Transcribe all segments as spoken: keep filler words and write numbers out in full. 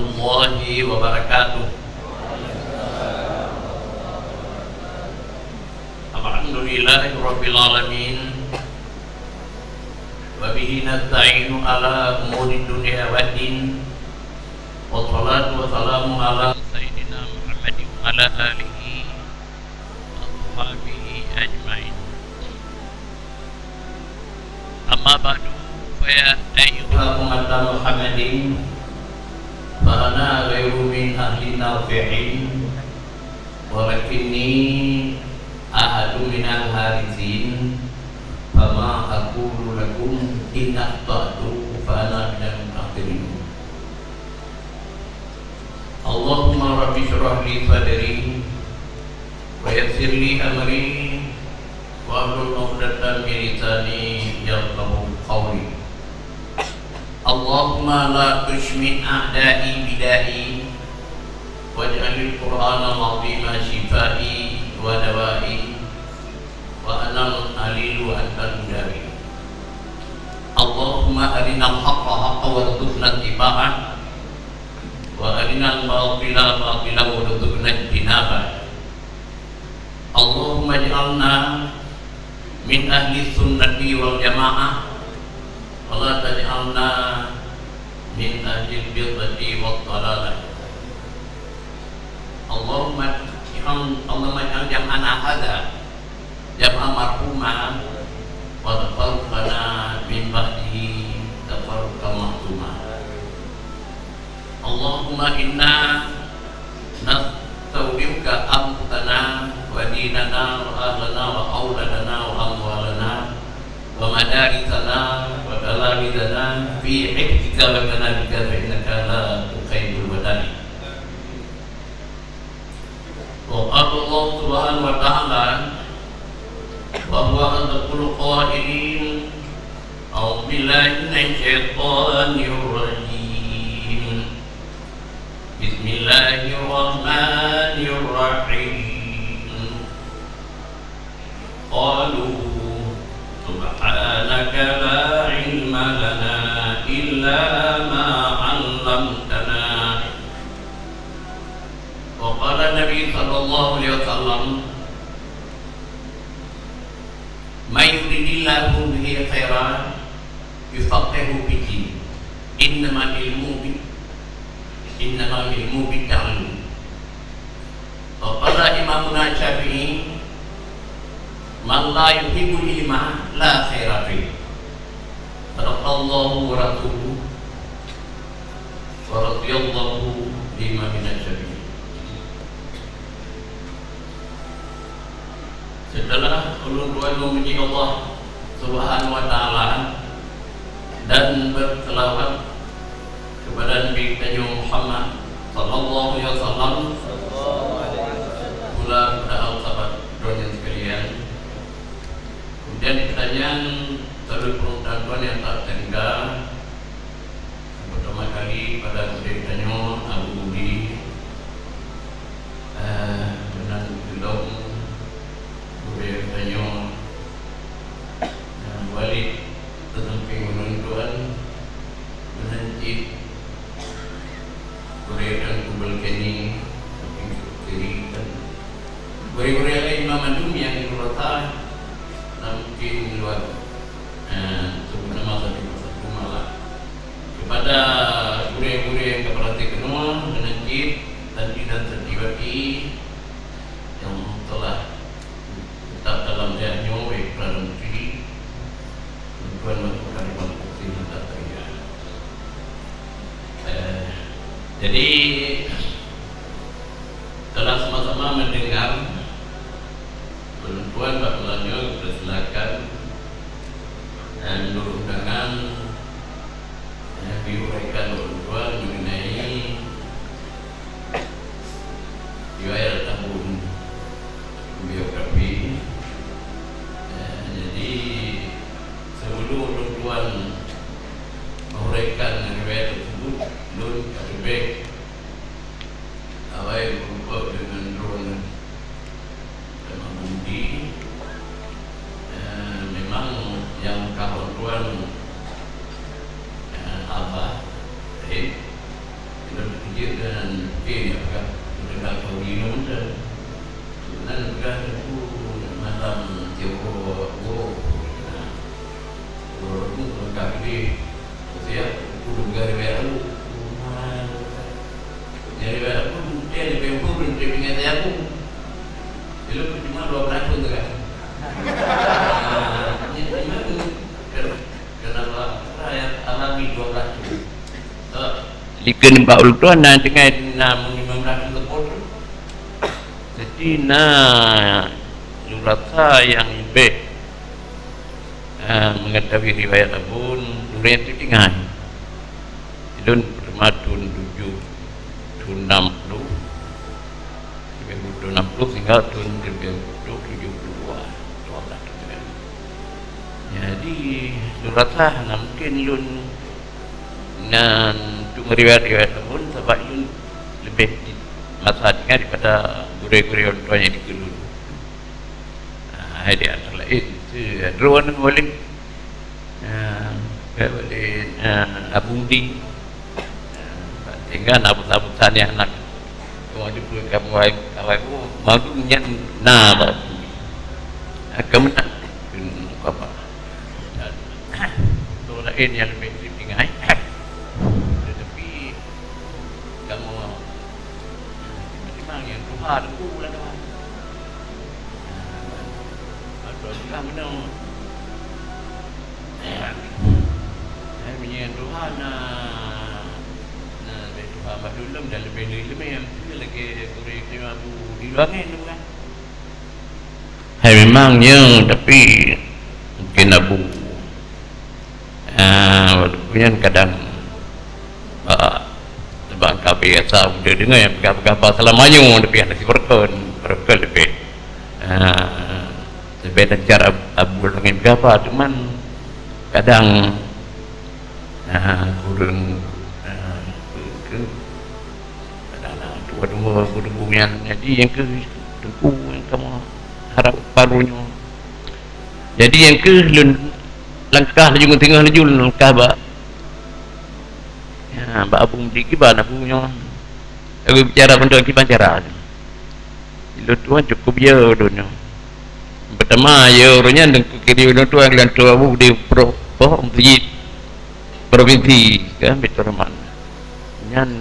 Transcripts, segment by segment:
warahmatullahi wabarakatuh. Alhamdulillahirabbil alamin. Wa bihi nasta'inu ala umuri dunya waddin. Wassalatu wassalamu ala sayyidina Muhammadin wa ala alihi wa ashabihi ajmain. Amma ba'du, fa ya ayyuha ummata Muhammadin, fa ana ghairu min ahli nafi'in, walakinni ahadu minal harisin, fama aqulu lakum in akhta'tu fa ana minal muta'akhkhirin. Allahumma rabbi shrah li sadri wa yassir li amri wahlul 'uqdatam min lisani yafqahu qawli. Allahumma la tusymi' a'da'i bida'i waj'alil Qur'anal 'azima syifai wa dawa'i wa anal alilu antal mudawi. Allahumma arinal haqqa haqqa warzuqna ittiba'ah wa arinal batila batila warzuqna ijtinabah. Allahumma ij'alna min ahli sunnati wal jamaah wa la taj'alna min ahli bid'ati wad dalalah. Allahumma ij'al, Allahumma ij'al jam'ana hadza jam'an marhuma wa tafarruqana min ba'dihi tafarruqan ma'suma. Allahumma inna nastaudi'uka anfusana wa dinana wa ahlana wa auladana wa amwalana wa madarisana wa talamizana fi hifzika wa kanafika fa innaka la tukhayibul wada'i. Wa qala Allah Subhanahu wa Ta'ala, wa huwa asdaqul qailin, a'udzu billahi minasy syaithanir rajim. Bismillahirrahmanirrahim. Qalu subhanaka la ilma lana illa ma 'allamtana. Wa qala Nabi sallallahu alaihi wasallam, "Man yuridillahu bihi khairan yufaqqihhu fid din." Innamal ilmu bi-, innamal ilmu bit ta'allum. Wa qala Imamuna Syafi'i, "Man la yuhibbul ilma la khaira fih." Sadaqallahu wa rasuluh. Wa radhiyallahu li Imamina Syafi'i. Setelah ulôn tuan meumuji Allah Subhanahu wa Ta'ala dan berselawat kepada Nabi tanyoe Muhammad sallallahu alaihi wasallam, pula kepada al sahabat droeneuh sekalian. Kemudian dikeutanyan salut peureutan droeneuh nyang that teuringga. Pertama kali pada gurée tanyoe Abu Budi, eh, meunan keudong gurée tanyoe, eh, Walid teusampéng ulôn tuan, meunan cit gurée Teungku Balkeni sampéng kiri, dan gurée-gurée laén mandum nyang di luar sana, na mungkin luar, eh, sebut nama satu persatu malah. Kepada gurée-gurée nyang ka peuhati keunoe, meunan cit dan inong santriwati nyang telah tetap dalam dayah nyoe, baik putra dan putri, tuan-tuan, masukan di bangku sini tetap teriak. Eh, jadi, telah sama-sama mendengar Ulôn tuan bak meunyoe geupeursilakan, eh, meunurot undangan, eh, diuraikan lé ulôn tuan mengenai riwayat ataupun biografi. Eh, jadi, sebelum ulôn tuan menguraikan riwayat tersebut, lôn ka leubeh awai meurumpok deungon droeneuh Dan dia ni peugah, dia dah tahu di mana. Sebenarnya peugah tu malam Johor, oh, nah, Johor tu peugah gede. Saya tu peugah riwayat aku. Nah, dari riwayat aku, dia ada pempur, dia punya saya aku. Dia cuma dua belas pun tu kan. Ah, ni, ni mana? Kenapa? Saya alami dua belas pun. Likheun bak ulôn tuan na tinggai na meunyoe meunasah teupot tu. Jadi na lôn rasa nyang leubeh, ah, mengetahui riwayat Abon, ureueng tu tinggai. Lôn teuma thon tujoh, thon enam ploh, seribu tujuh ratus enam puluh sehingga tahun seribu tujuh ratus tujuh puluh dua, dua belas tahun. Jadi, lôn rasa hana mungkin lôn nan untuk meriwayat-riwayat Abon, sabab lôn leubeh di-, masa tinggai daripada gurée-gurée orang tua nyang dikeue lôn. Ah, hai di antara lain, si Adron Walid. Ah, Walid, ah, Abu Mudi. Ah, tinggai na buta-buta ni anak. Cuma di pun kamu ai, kamu ai, oh, malu nyan na ba. Ah, kamu nak. Hmm, apa? Tu lain yang lebih tinggai. Tetapi kamu memang yang Tuhan, aku lah Tuhan. Atau juga mana? Eh, meunyoe Tuhan na, na leubeh Tuhan bak dulom dan leubeh lé leumeh, lagée gurée Abu di luar angén tu kan. Hai memang nyo, tapi mungkin Abu, ah, walaupun nyan kadang, ah, sebab ka biasa udah dengar yang peugah-peugah bahasa lama nyo, tapi hana siberkon, berkon lebih. Ah, lebih lancar Ab-, Abu Langit peugah apa, cuman kadang, ah, kurang, ah, ke, kadang-kadang dua-dua guru-guru yang jadi yang ke tunggu yang kamu harap barunya. Jadi yang ke lun langkah laju tengah laju langkah bak, ya, bak Abu Mudi kiban Abu nyoe. Lagu bicara bentuk kiban cara. Lôn tuan cukup ya ulôn nyoe. Pertama, ya ureueng nyan deungon kiri ulôn tuan gelantoe Abu di Pro, Pro, Masjid Provinsi kan, Baiturrahman. Nyan,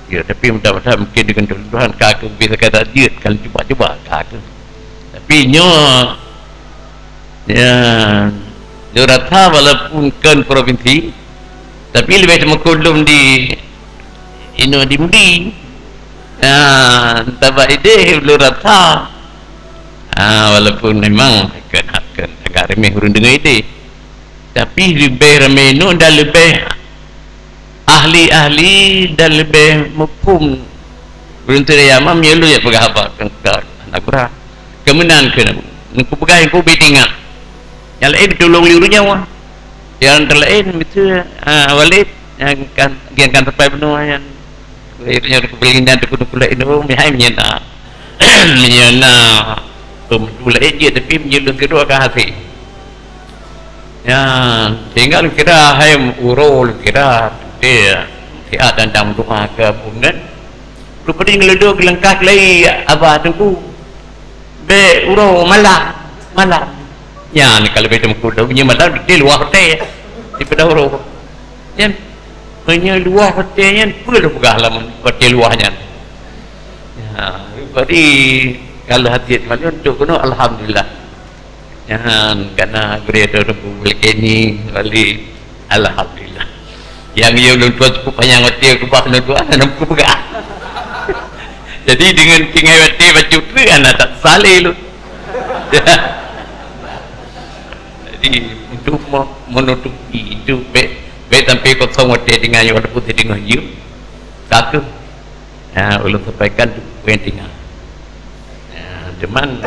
ya, tapi mudah-mudahan mungkin dengan Tuhan ka ke bisa kata jeuet kan, cuba-cuba ka ke. Tapi nyoe, ya, nyoe rasa walaupun kon provinsi, tapi lebih semakul lom di inoe di Mudi. Ha, sabab ideh ulôn rasa. Ha, walaupun memang kon, kon agak remeh ureueng deungon ideh. Tapi leubeh ramé inoe dan leubeh ahli-ahli dan leubeh muphom. Ureueng teuh Yaman meunyoe lôn jak peugah haba keu, keu aneuk gura. Keumeunang keu neuk peugah nyang keubiet ingat. Nyang laén tulông lé ureueng nyoe. Nyang laén miseue, ah, Walid nyang kan, nyang kan sampai bunoe nyan. Lé ureueng nyoe keubiet ingat, keubiet ingat, mihai meunyoe na. Meunyoe na, tu, tu laén jeuet, tapi meunyoe lôn keudroe ka hasé. Ya, sehingga lôn kira hai uroe lôn kira, dia siat dan dang doa ke bunen. Rupanya ngeluduk langkah kelai abah teungku. Bek uroe malam, malam. Ya, ni kalau betul mengkuda punya malam di luar hotel. Di pada uroe. Nyan, hanya luar hotel nyan, pun peugah lam hotel luar nyan. Ya, jadi kalau hati malam untuk kena alhamdulillah. Nyan, kana gurée tu, tu, tu, ni, wali. Alhamdulillah. Yang ia ulôn tuan cukup panyang watée keubah ulôn tuan, hana kupeugah. Jadi, deungon tinggai watée bacut tu, hana tak saleh lôn. Jadi, untuk mo-, menutupi itu, bek, bek sampai kosong watée dengan yang ada putih dengan hiu. Satu. Ha, ulôn sampaikan tu poin tinggai. Ha, cuman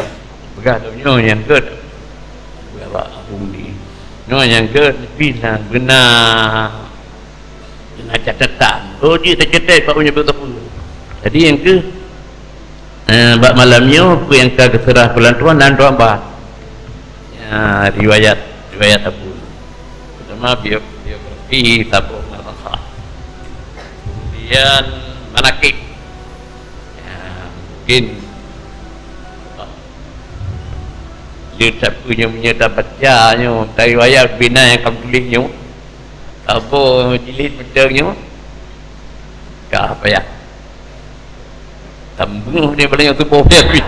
peugah lom nyoe nyang keu, peugah bak Abu Mudi. Nyoe nyang keu pih na beuna, beuna catatan. Oh, jeuet teucatat bak uroe nyoe beutôi. Jadi nyang keu, eh, bak malam nyoe peue nyang ka geuseurah keu lôn tuan dan tuan bah. Ya, riwayat, riwayat Abu. Pertama bio-, biografi saboh madrasah. Yan manakib. Ya, mungkin le sapeue nyoe meunyoe tabaca nyoe, tariwayat bina nyang ka tuléh nyoe, taboh jilid mantong nyoe, ka payah. Tambeuh dia paling tuboh dia.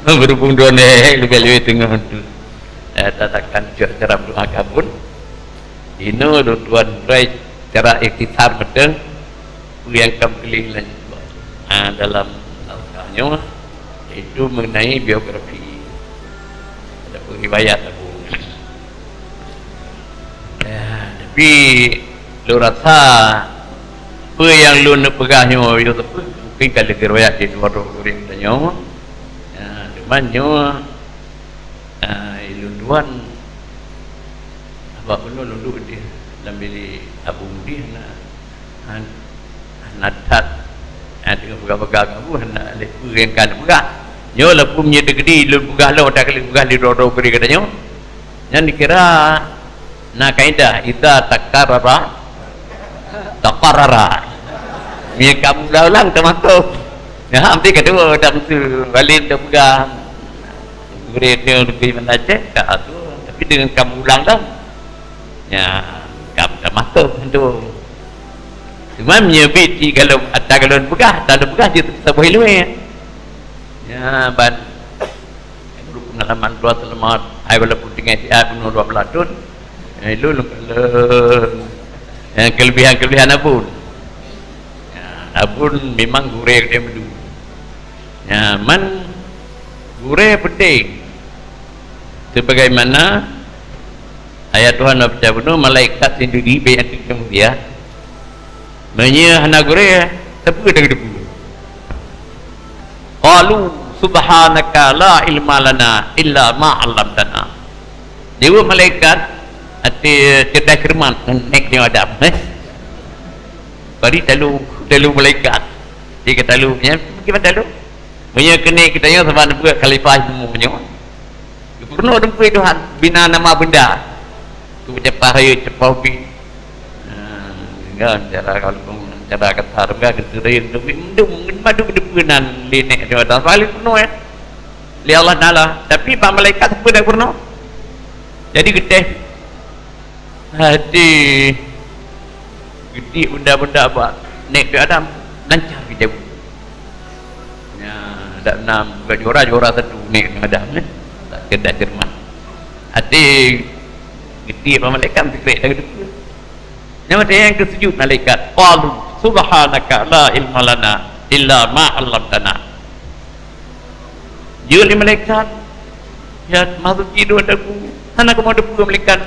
Berhubung dua neh lebih-lebih tengah tu. Eh, tatakan cuak cara berdoa kabun. Inoe lôn tuan rai cara ikhtisar mantong peue nyang ka meutuléh lé, ha, dalam naskah nyoe, yaitu mengenai biografi ataupun riwayat Abu. Ya, tapi lôn rasa peue nyang lôn neupeugah nyoe, mungkin ka lheueh riwayat di luwa droe gurée tanyoe. Ya, cuma nyoe Ah, lôn tuan, bak bunoe lôn duek di lam bilék Abu Mudi hana, han-, hana that, ah, teungoh peugah-peugah ngon Abu, hana lé peue nyang ka lôn peugah. Nyoe lôn peue meunyoe teukeudi lôn peugah lom, ata kali peugah lé droe-droe gurée geutanyoe. Nyan dikira na kaidah, idza takarrara, taqarrara. Meunyoe ka meuulang-ulang, teumasuk. Ya, hampir kedua dah betul. Balik dah pegang. Gurée dia lebih menaja, tak atur. Tapi dengan kamu ulang dah. Ya, kamu dah masuk tu. Cuma meunyoe bit di kalau ata kalau peugah, tak ada peugah, dia tetap boleh luar. Ya, ban. Guru pengalaman dua selamat, hai walaupun tinggai siat bunoe dua belas thon, eh, lôn, lôn, eh, kelebihan-kelebihan Abun. Ya, Abun memang gurée geutanyoe meundu. Ya, man gurée penting. Sebagaimana ayat Tuhan bak peucah bunoe, malaikat sendiri bèk ateueh mulia. Meunyoe hana gurée, sapeue teudeungoe? Qalu subhanaka la ilma lana illa ma 'allamtana. Jaweueb malaikat, até cerdas cermat ngon nèk nyoe Adam, eh. Bari talu, talu malaikat. Dia kata lu, ya, bagaimana talu? Meunyoe keuneuk kita nyoe sama buet khalifah ilmu nyoe. Geupeureunoe teungku Tuhan, bina nama benda. Tu ceupah rayeuk, ceupah ubit. Ha, tinggal cara kampung, cara kasar, enggak, geuteureun, tu, mendung, madu geudeupeue nan lé nèk nyoe, dan paléng peunoh, ya. Lé Allah Taala. Tapi bak malaikat sapeue dak peurunoe. Jadi geutéh. Hati geutik benda-benda bak nèk Adam lancar geujaweueb. Nya, dak na bukan juara, juara satu nèk Adam, eh. Tak cerdas cermat. Hati geutik bak malaikat, sikrek dah geudeupeue. Nyang ada nyang keusujut malaikat. Qalu subhanaka la ilma lana illa ma 'allamtana. Jeuet lé malaikat, ya, masuk tidur ada ku. Hana kamoe teupeue malaikat.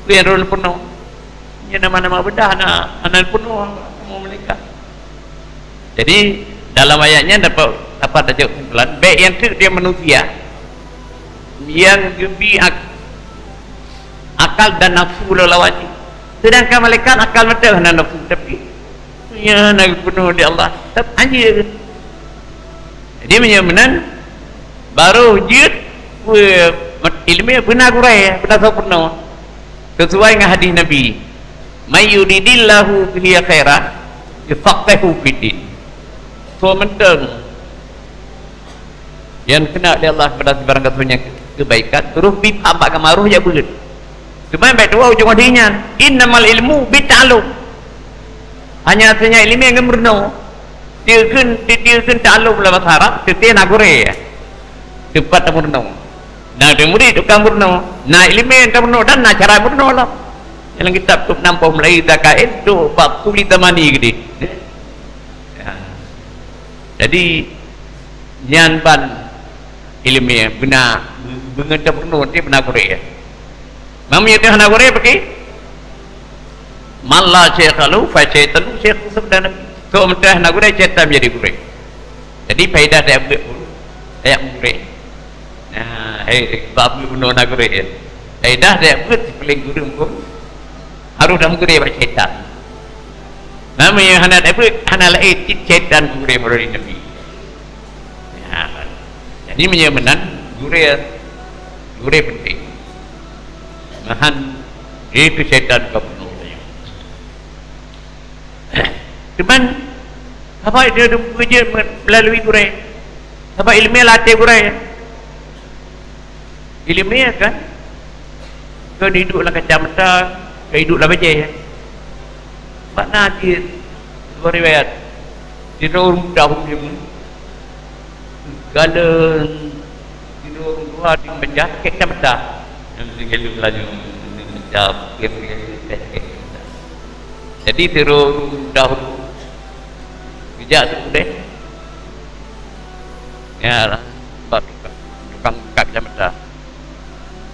Ku nyang droe peunoh. Nya nama-nama beudah hana, hana peunoh kamoe malaikat. Jadi, dalam ayat nyan dapat, dapat tajak kesimpulan, bèk nyang teuk dia manusia. Nyang geubi ak-, akal dan nafsu lom lawan jih. Sedangkan malaikat akal mantong hana nafsu, tapi nya na geupeunah lé Allah, tetap anjeue. Jadi, meunyoe meunan, baru jeuet ilmu beuna gurée, beuna soe peurunoe. Sesuai ngon hadis Nabi, "May yuridillahu bihi khairan, yufaqqihhu fiddin." Soe mantong nyang keuneuk lé Allah keubah sibarang gasoe nyang keubaikan, terus bi paham bak agama roh jak beuet. Teuma bèk tuwoe ujong hadis nyan, "Innamal ilmu bita'allum." Hanya saja ileumèe ngon meurunoe. Teukeun, teukeun ta'allum lam basa Arab, teukeun na gurée. Teumpat tameurunoe. Na teuh murit tukang meurunoe. Na ileumèe tameurunoe dan na cara meurunoe lom. Dalam kitab Tub Nam Poh Mulai Zakain, tu bab tuli tamani geudeh. Ya. Jadi, nyan ban ileumèe beuna, beungon tameurunoe, beuna gurée. Meunyoe teuh hana gurée, pakri? "Man la syaikha lahu fa syaitanu syaikhu," sabda Nabi. Soe mantong hana gurée, syaitan jadi gurée. Jadi, faedah tajak beuet pun, tajak meugurée. Nah, eh, bak beuet bunoe hana gurée, ya. Faedah tajak beuet, sipaléng gurée pun harôh tameugurée bak syaitan. Meunyoe hana tajak beuet, hana laén cit syaitan gurée meurari Nabi. Ya, jadi meunyoe meunan, gurée, gurée penting. Meuhan, itu syaitan ka bunoe tanyoe. Cuman, sabab dia dum-, beujeuet me-, meulalu gurée. Sabab iéleumé lam até gurée. Iéleumé kan, kon iduek lam kacamata, kon iduek lam bajée. Makna jih, sebuah riwayat, sidroe ureuëng buta ureuëng galon, sidroe ureuëng tuha di meja, kacamata. Nyang tinggai laju, meja, kacamata. Jadi, sidroe ureuëng buta ureuëng geujak siuroe. Ya, bak tukang, tukang buka kacamata.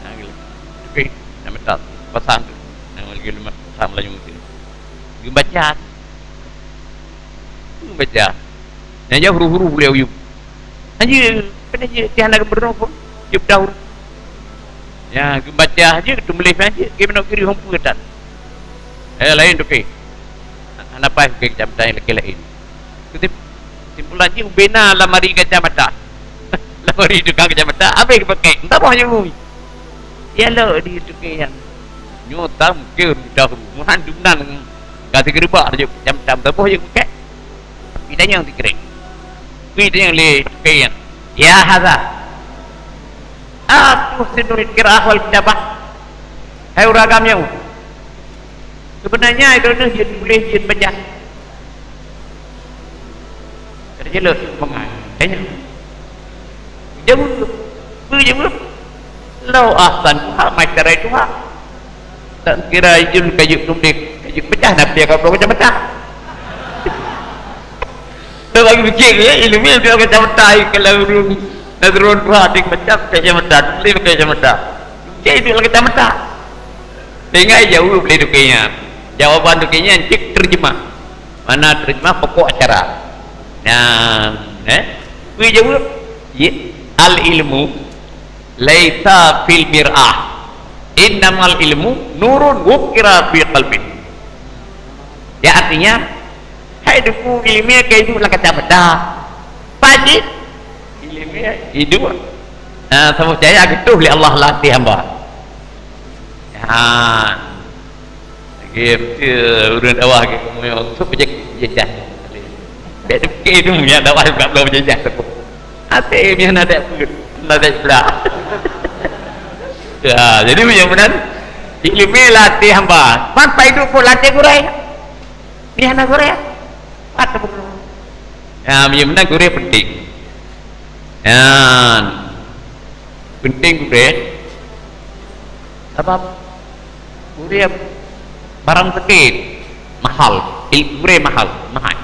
Nah, gitu. Tapi kacamata pasang tu. Nah, lagi lemak pasang Melayu tu. Dia baca. Dia baca. Nah, dia huruf-huruf boleh uyup. Hanya, kena je, tiada nak berdoa pun. Dia dah huruf. Ya, dia baca aja, tulis aja. Dia nak kiri hong pun tak. Eh, lain tu, okey. Hana paih keu kacamata nyang lakée laén. Kesim-, kesimpulan jih, ubena lamari kacamata. Lamari tukang kacamata, habéh geupakék. Entah boh nyang ngui. Ya lo di tukang nyan. Nyoe tam keur dahulu. Muhan dumnan ka sigeurubak rajuk kacamata. Entah boh nyang pakék. Itanyong sikrek. Itanyong lé tukang nyan. Ya hadza. Atuh sinuri qiraah wal kitabah. Hai ureuëng agam nyoe. Sebenarnya, droeneuh jeuet tuléh, jeuet baca. Terjelek semangat. Tanya. Jaweueb. Peue jaweueb? "Lau ahsantuha mastaraitu ha." Tak kira ijun kayu tumbik, kayu pecah, na pia ka bloe kacamata. Dah bagi pikir, ya, ilmu dia bloe kacamata, kalau ureuëng Nazrul Tuha, dia pecah kacamata, tumbik kacamata. Dia itu kacamata. Sehingga jaweueb lé tukang nyan. Jawaban tukang nyan cit terjemah. Mana terjemah pokok acara. Nah, eh? Peue jaweueb? Ya, al-ilmu laisa fil mir'ah. Innamal ilmu nurun wuqira fi qalbin. Ya, artinya, hai deungon iéleumé ka iduek lam kacamata. Pajit iéleumé iduek. Nah, sama percaya geutuh lé Allah lam até hamba. Ha. Lagi betul ureuëng dakwah ke kamoe untuk berjejak. Dek dukik tu yang dakwah juga belum berjejak tu. Até dia nak ada pun, nak ada pula. Ya, jadi yang benar iéleumé lam até hamba. Sampai duduk pun lam até gurée. Dia nak gurée. Ada pun. Ya, yang benar gurée penting. Ya. Penting gurée. Sabab gurée barang sakét mahal, il-, gurée mahal, mahal.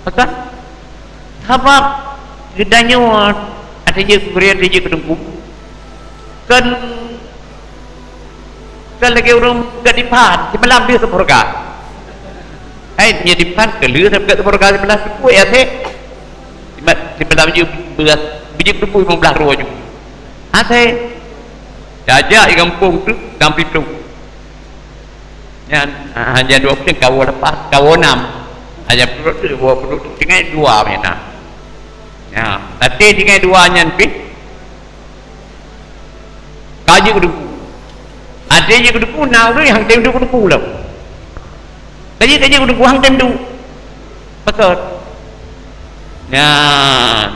Betul? Sabab geutanyoe ada je gurée, ada je keudungku. Kan Kan lagée ureuëng peugah dipat, simalam deuh seupurga. Hai, nyoe dipat keu lheueh seupurga simalam, sipue ya seh. Simat-, simalam jeuet beureuat, beujeuet teupeu limong blaih droe ju. Asai. Jajak di gampông tu, gampông tu. Nyan, ah, hanya dua puluh kawo lepas, kawo enam. Hanya puluh tu, dua puluh tu, tinggai dua mena. Ya, tapi tinggai dua nyan pih. Ka jeuet keu teungku. Até jeuet keu teungku, na ureuëng nyang tem duek keu teungku lom. Ka jeuet, ka jeuet keu teungku, hang tem duek. Pakon? Nyan,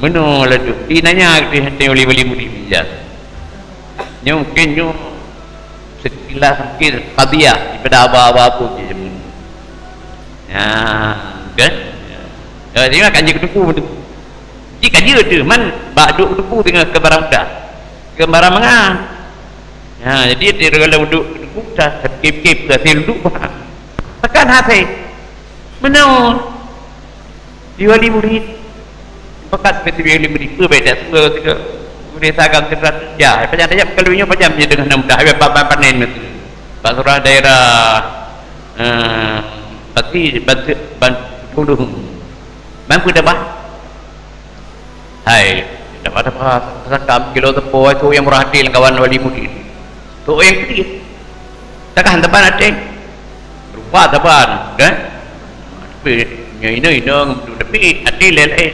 meunoe laju. Inanya keu teuh wali-wali murit bijak. Nyoe mungkin nyoe sekilas mungkin qadhiyah daripada haba-haba pun je jameun. Nyan, kan? Ya, dia kan jeuet keu teungku beutôi. Jih ka jeuet teuh, man bak duek teungku teungoh keu barang mudah. Keu barang mangat. Ha, jadi di dalam duek teungku dah kip-kip dah sil duek bah. Tekan hati. Meunoe. Di wali murid. Pakat beutôi wali murid. Peue beda dua tiga. Gurée sagam seubelas. Ya, panyang tajak kalau nyoe panyang je dengan enam dah. Habis papan panen beutôi. Bak surah daerah, eh, pasti bantu, bantu dulu. Bang peue dah bah? Hai, dapat apa? Sakam kilo teupo, hai, tu nyang murah hati lé kawan wali murid. Tu nyang kriet. Takah teban até. Rupa teban, kan? Tapi nyang inong-inong, tapi até lain-lain.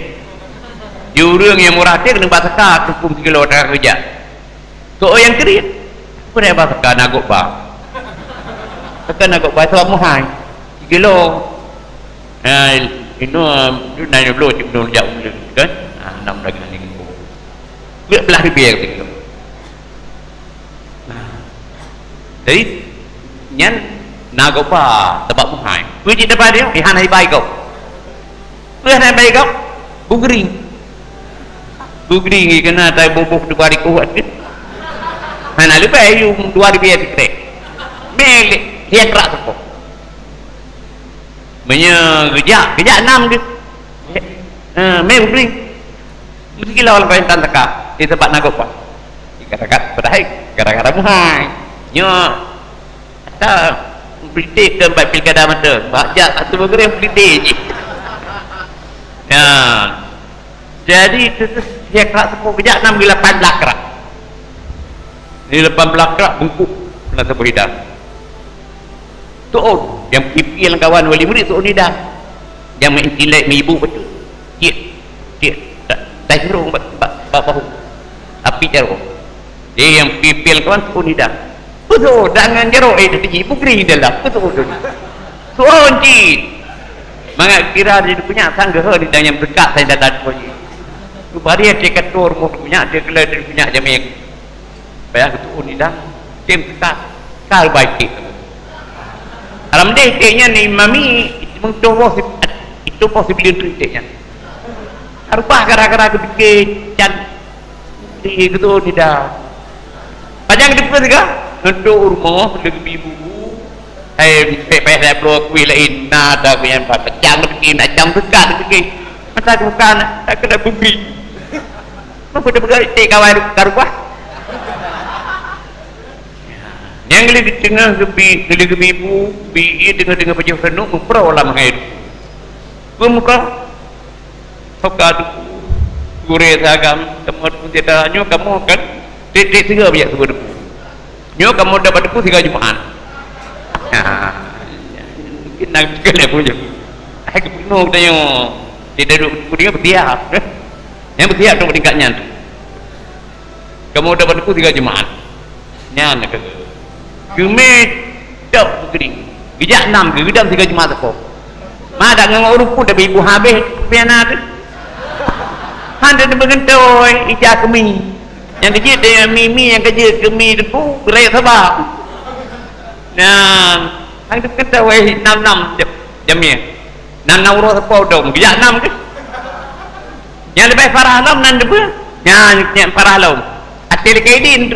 Di ureuëng nyang murah hati keuneuk bak saka, tukang kilo takah keureuja. Soe nyang kriet? Peue bah saka nagok ba? Saka nagok ba, soe muhai. Sikilo. Ha, inoe, tu na nyoe bloe cit bloe jak uleuen, kan? Ha, nam dagang ni. Dua belas ribèe keu tu. Nah. Jadi, nyan na gob ba, sabab meuhai. Peue cit dapat dia? Ihan hai bai gob. Peue hai bai gob? Bugri. Bugri ngi kena tai boboh dua ribu ateueh. Hana leubeh yum dua ribu ateueh. Mé lé, hiang krak seupôt. Meunyoe geujak, geujak nam geuh. Eh, mé bri. Meusikila lam pemerintahan teuka, di teumpat na gob ba. Gara-gara padahai, gara-gara meuhai. Nyoe, ata politik keu bak pilkada mantong. Bak jak satu beugeureueng politik jih. Ya. Jadi, itu tu siak krak seupôt geujak nam geuh lapan blaih krak. Di lapan blaih krak bungkôh na saboh idang. Tu'on, nyang pipi lam kawan wali murit tu'on idang. Nyang meuintilek meuibu bacut. Cit, cit. Tak, tak hirong bak, bak, bak bahu. Api carông. Jadi nyang pipi lam kawan tu'on idang. Beutôi, dan ngon jaroe, eh, teuji bukri dalam. Beutôi, beutôi. Tu'on cit. Mangat kira di dunia sanggeue di danyang berkat saya dalam tu'on cit. Kubari dia katur rumoh dunia, dia kelai di dunia jamé. Payah geutu'on idang, tem teuka, ka reubai iték. Alhamdulillah, iték nyan ni mami, meutuboh si-, ituboh sibuleuen teuk iték nyan. Harubah gara-gara geupike can, di geutu'on idang. Pajan geupike siga? Ngeuntok rumoh, leubi bubu. Hai, payah, payah saya bloe kueh laén, na ada kueh nyan, pacang geupike, nak cang teuka geupike. Masa bukan, tak kena bumi. Meupeue teupeugah iték kawan ka rubah? Nyang lé di teungoh geubi, lé geubi bu, bi ié teungoh-teungoh pajoh keuneuk meuproe lam hai. Peue meuproe? Soka teungku, gurée sagam, kamoe teungku cita nyoe kamoe kan, tieb-tieb sigoe bijak sigoe teungku. Nyoe kamoe dapat teungku sigoe Jumat. Ha, mungkin nak sigoe lé pujoe. Hai geupeunong tanyoe, tidak duduk teungku dia bersiap. Nyang beutiek trok tingkat nyan. Kamoe dapat teungku sigoe Jumat. Nyan keuh. Keumè tok bukri. Geujak nam geuh, geudong sigoe Jumat teuko. Ma dak ngon ureueng pun tapi ibu habéh piana teuh. Han teuh beungeutôi ija keumi. Nyang keujeuet deh mi-mi nyang keujeuet keumi teungku, geurek sabab. Nyan, han teuh beungeutôi nam-nam jam, jamé. Nan na uroe sapo dong, geujak nam keuh. Nyang leubeh parah lom nan deubeue, nyan nyang parah lom. Até lakée idin.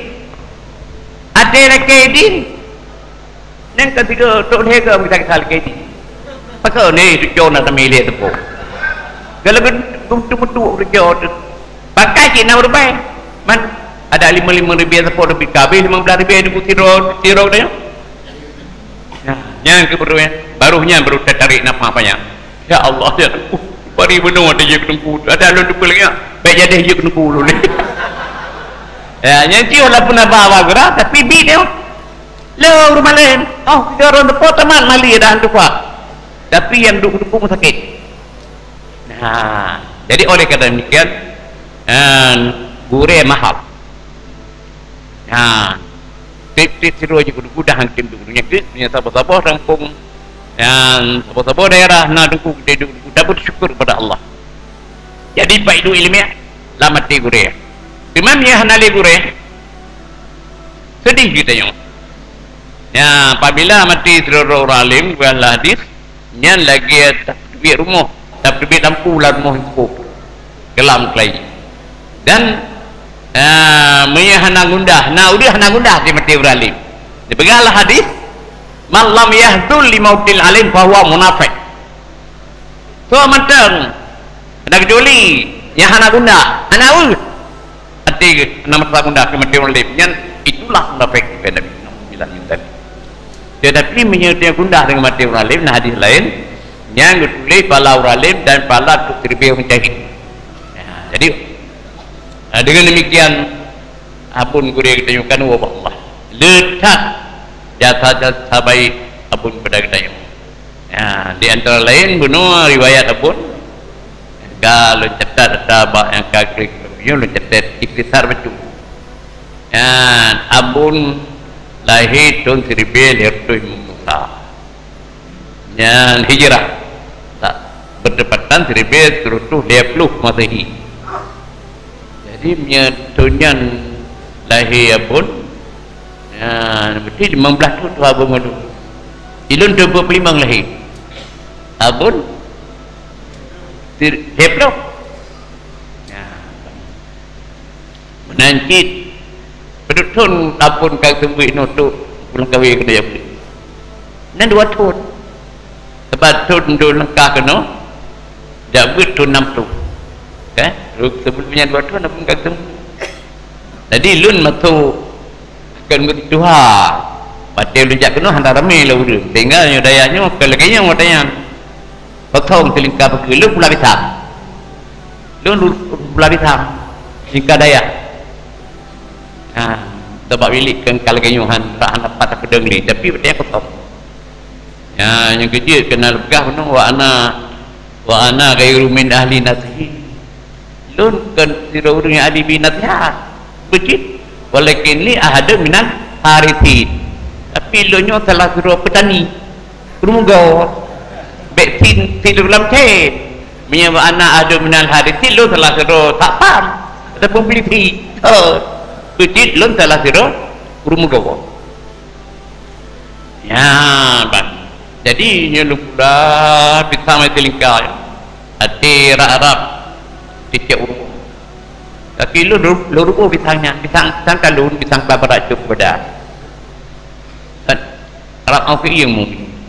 Até lakée idin. Nyan ka tiga trok lhée gam kita kisah lakée idin. Pakon ni tujuh na tamilék teupok. Kalau geutuek-tuek tujuh tu. Pakai cit na ribèe. Man ada lima lima ribèe sapo lebih kabeh lima belas ribèe di siro, siro tanya. Nah, nyan keuh baru, eh. Baru nyan baru tatarék nafah banyak. Ya Allah, ya Tuhan. Bari bunoe ada jeuet keu teungku. Ada lôn teupeu lagèe nyan. Bèk jadi jeuet keu teungku lôn. Ya, nyan cit walaupun haba-haba geura, tapi bi dia. Lo rumah lain. Oh, kita orang teupeu tamat mali dah tuha. Tapi nyang duek teungku sakét. Nah, jadi oleh karena demikian, eh, gurèe mahal. Nah, tiep-tiep sidroe jeuet keu geudah han tem duek donya keuh, donya saboh-saboh kampung, dan saboh-saboh daerah na teungku geutem duek, geudah bersyukur kepada Allah. Jadi, baik duek ileumèe lam até gurèe. Teuma meunyo hana lé gurèe, sedih geutanyoe. Nya, apabila maté sidroe ureueng alim, geulah hadis, nyan lagèe tapeuteubiet rumoh, tapeuteubiet lampu lam rumoh nyang seukoh, keulam keulayi. Dan, eh, meunyo hana gundah, na udeuh hana gundah di maté ureueng alim. Dipeugah lam hadis, "Man lam yahzun li mautil alim fahuwa munafiq." Soe mantong, hana kecuali nyang hana gundah, hana ureueng. Até geuh, hana masa gundah keu maté ureueng alim. Nyan itulah munafik, kata Nabi. Nauzubillah min dzalik. Tetapi meunyo dia gundah deungon maté ureueng alim, na hadis laén, nyang geutuléh pahala ureueng alim dan pahala trok siribèe mujahid. Ya, jadi, ah, dengan demikian, Abon gurèe geutanyoe kan wabah Allah. Le that jasa-jasa baik Abon pada geutanyoe. Ya, di antara lain bunoe riwayat Abon, ka lôn catat data bak nyang ka klik lôn catat ikhtisar bacut. Ya, Abon lahé thôn siribèe lhèe reutôh limong ploh sa. Nyan hijrah. Tak, Bertepatan seribu tujuh ratus lima puluh Masehi. Jadi, meunyoe thon nyan lahé Abon, ya, berarti limong blaih thon Abon ngon lôn. Ilôn dua puluh lima lahé. Abon, sir-, lima puluh. Ya. Meunan cit, padub thon Abon ka seumeubeuet inoe trok pulang kawé keunoe jak beuet. Nan dua thon. Sabab thon lôn leungkah keunoe, jak beuet thon nam ploh. Kan? Sebelum nyan dua thon Abon ka seumeubeuet. Jadi lôn masôk keu tuha. Watèe lôn jak keunoe hana ramé lé ureueng. Tinggai nyoe dayah nyoe, ka lagèe nyoe watèe nyan. Kosong silingka peue, lôn pula Bitham. Lôn pula Bitham, silingka dayah. Ha, sabab bilék keu ka lagèe nyoe han, hana pat tapeudong lé, tapi watèe nyan kosong. Ya, nyang keujeuet keunan lôn peugah bunoe, wa ana, wa ana ghairu min ahli nasihin. Lôn kon sidroe ureueng nyang ahli bri nasihat. Beujeuet. Walakinni ahadun minal harithin. Tapi lôn nyoe salah sidroe peutani. Ureueng mugo. Bèk sin, sin lam cen. Meunyoe wa ana ahadun minal harithin, lôn salah sidroe satpam ataupun polisi. Oh. Beujeuet lôn salah sidroe ureueng mugo. Ya, ban. Jadi, nyoe lôn pula pisang meuti lingka. Até rab-rab tiep-tiep uroe. Tapi lôn, lôn ruboh pisang nyan, pisang, pisang kalon, pisang kelapa racun pedas. Kan, rab au keu ieng mu,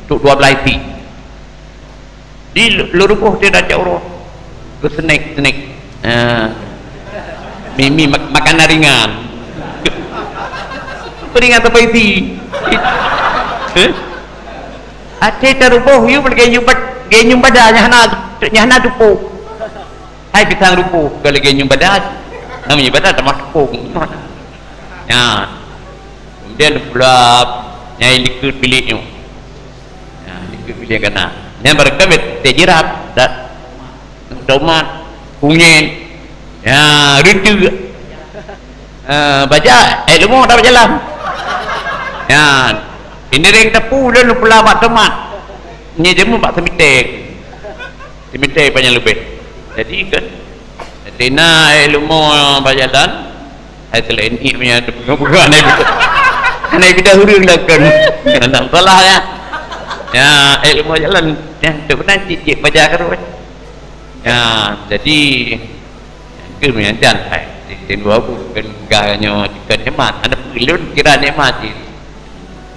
trok dua blaih isi. Di lu-, lôn ruboh teuh dak cak uroe. Beusnack-snack. Ha. Mi-, mi mak-, makanan ringan. Ringan teuma isi. Eh? Até taruboh yue lagèe nyum bad-, lagèe nyum bada nyang hana, nyang hana tupông. Hai pisang ruboh, kon lagèe nyum bada. Nyang nyum bada tamah tupông. Ya. Kemudian pula nyai likot bilék nyoe. Ya, likot bilék kana. Nyan barangkapeue teuh jirat, dak tomat, kunyit. Ya, reuteuek. Eh, bajak, eh, leumo dak bak jalan. Ya, ini ring teupeu lôn pula bak tomat. Nyoe jeuet bak seumite. Seumite panyang leubeh. Jadi kan, tina, eh, leumo bak jalan. Hai selain ni punya tu pegang-pegang aneuk bida. Aneuk bida ureueng dah kan. Nak salah ya. Ya, eh, leumo jalan. Ya, tu benar cik-cik baca terus. Ya, jadi, keu meunyan hai. Di dua buleuen gah nyoe jeuet nikmat. Aneuk ulôn kira nikmat jih.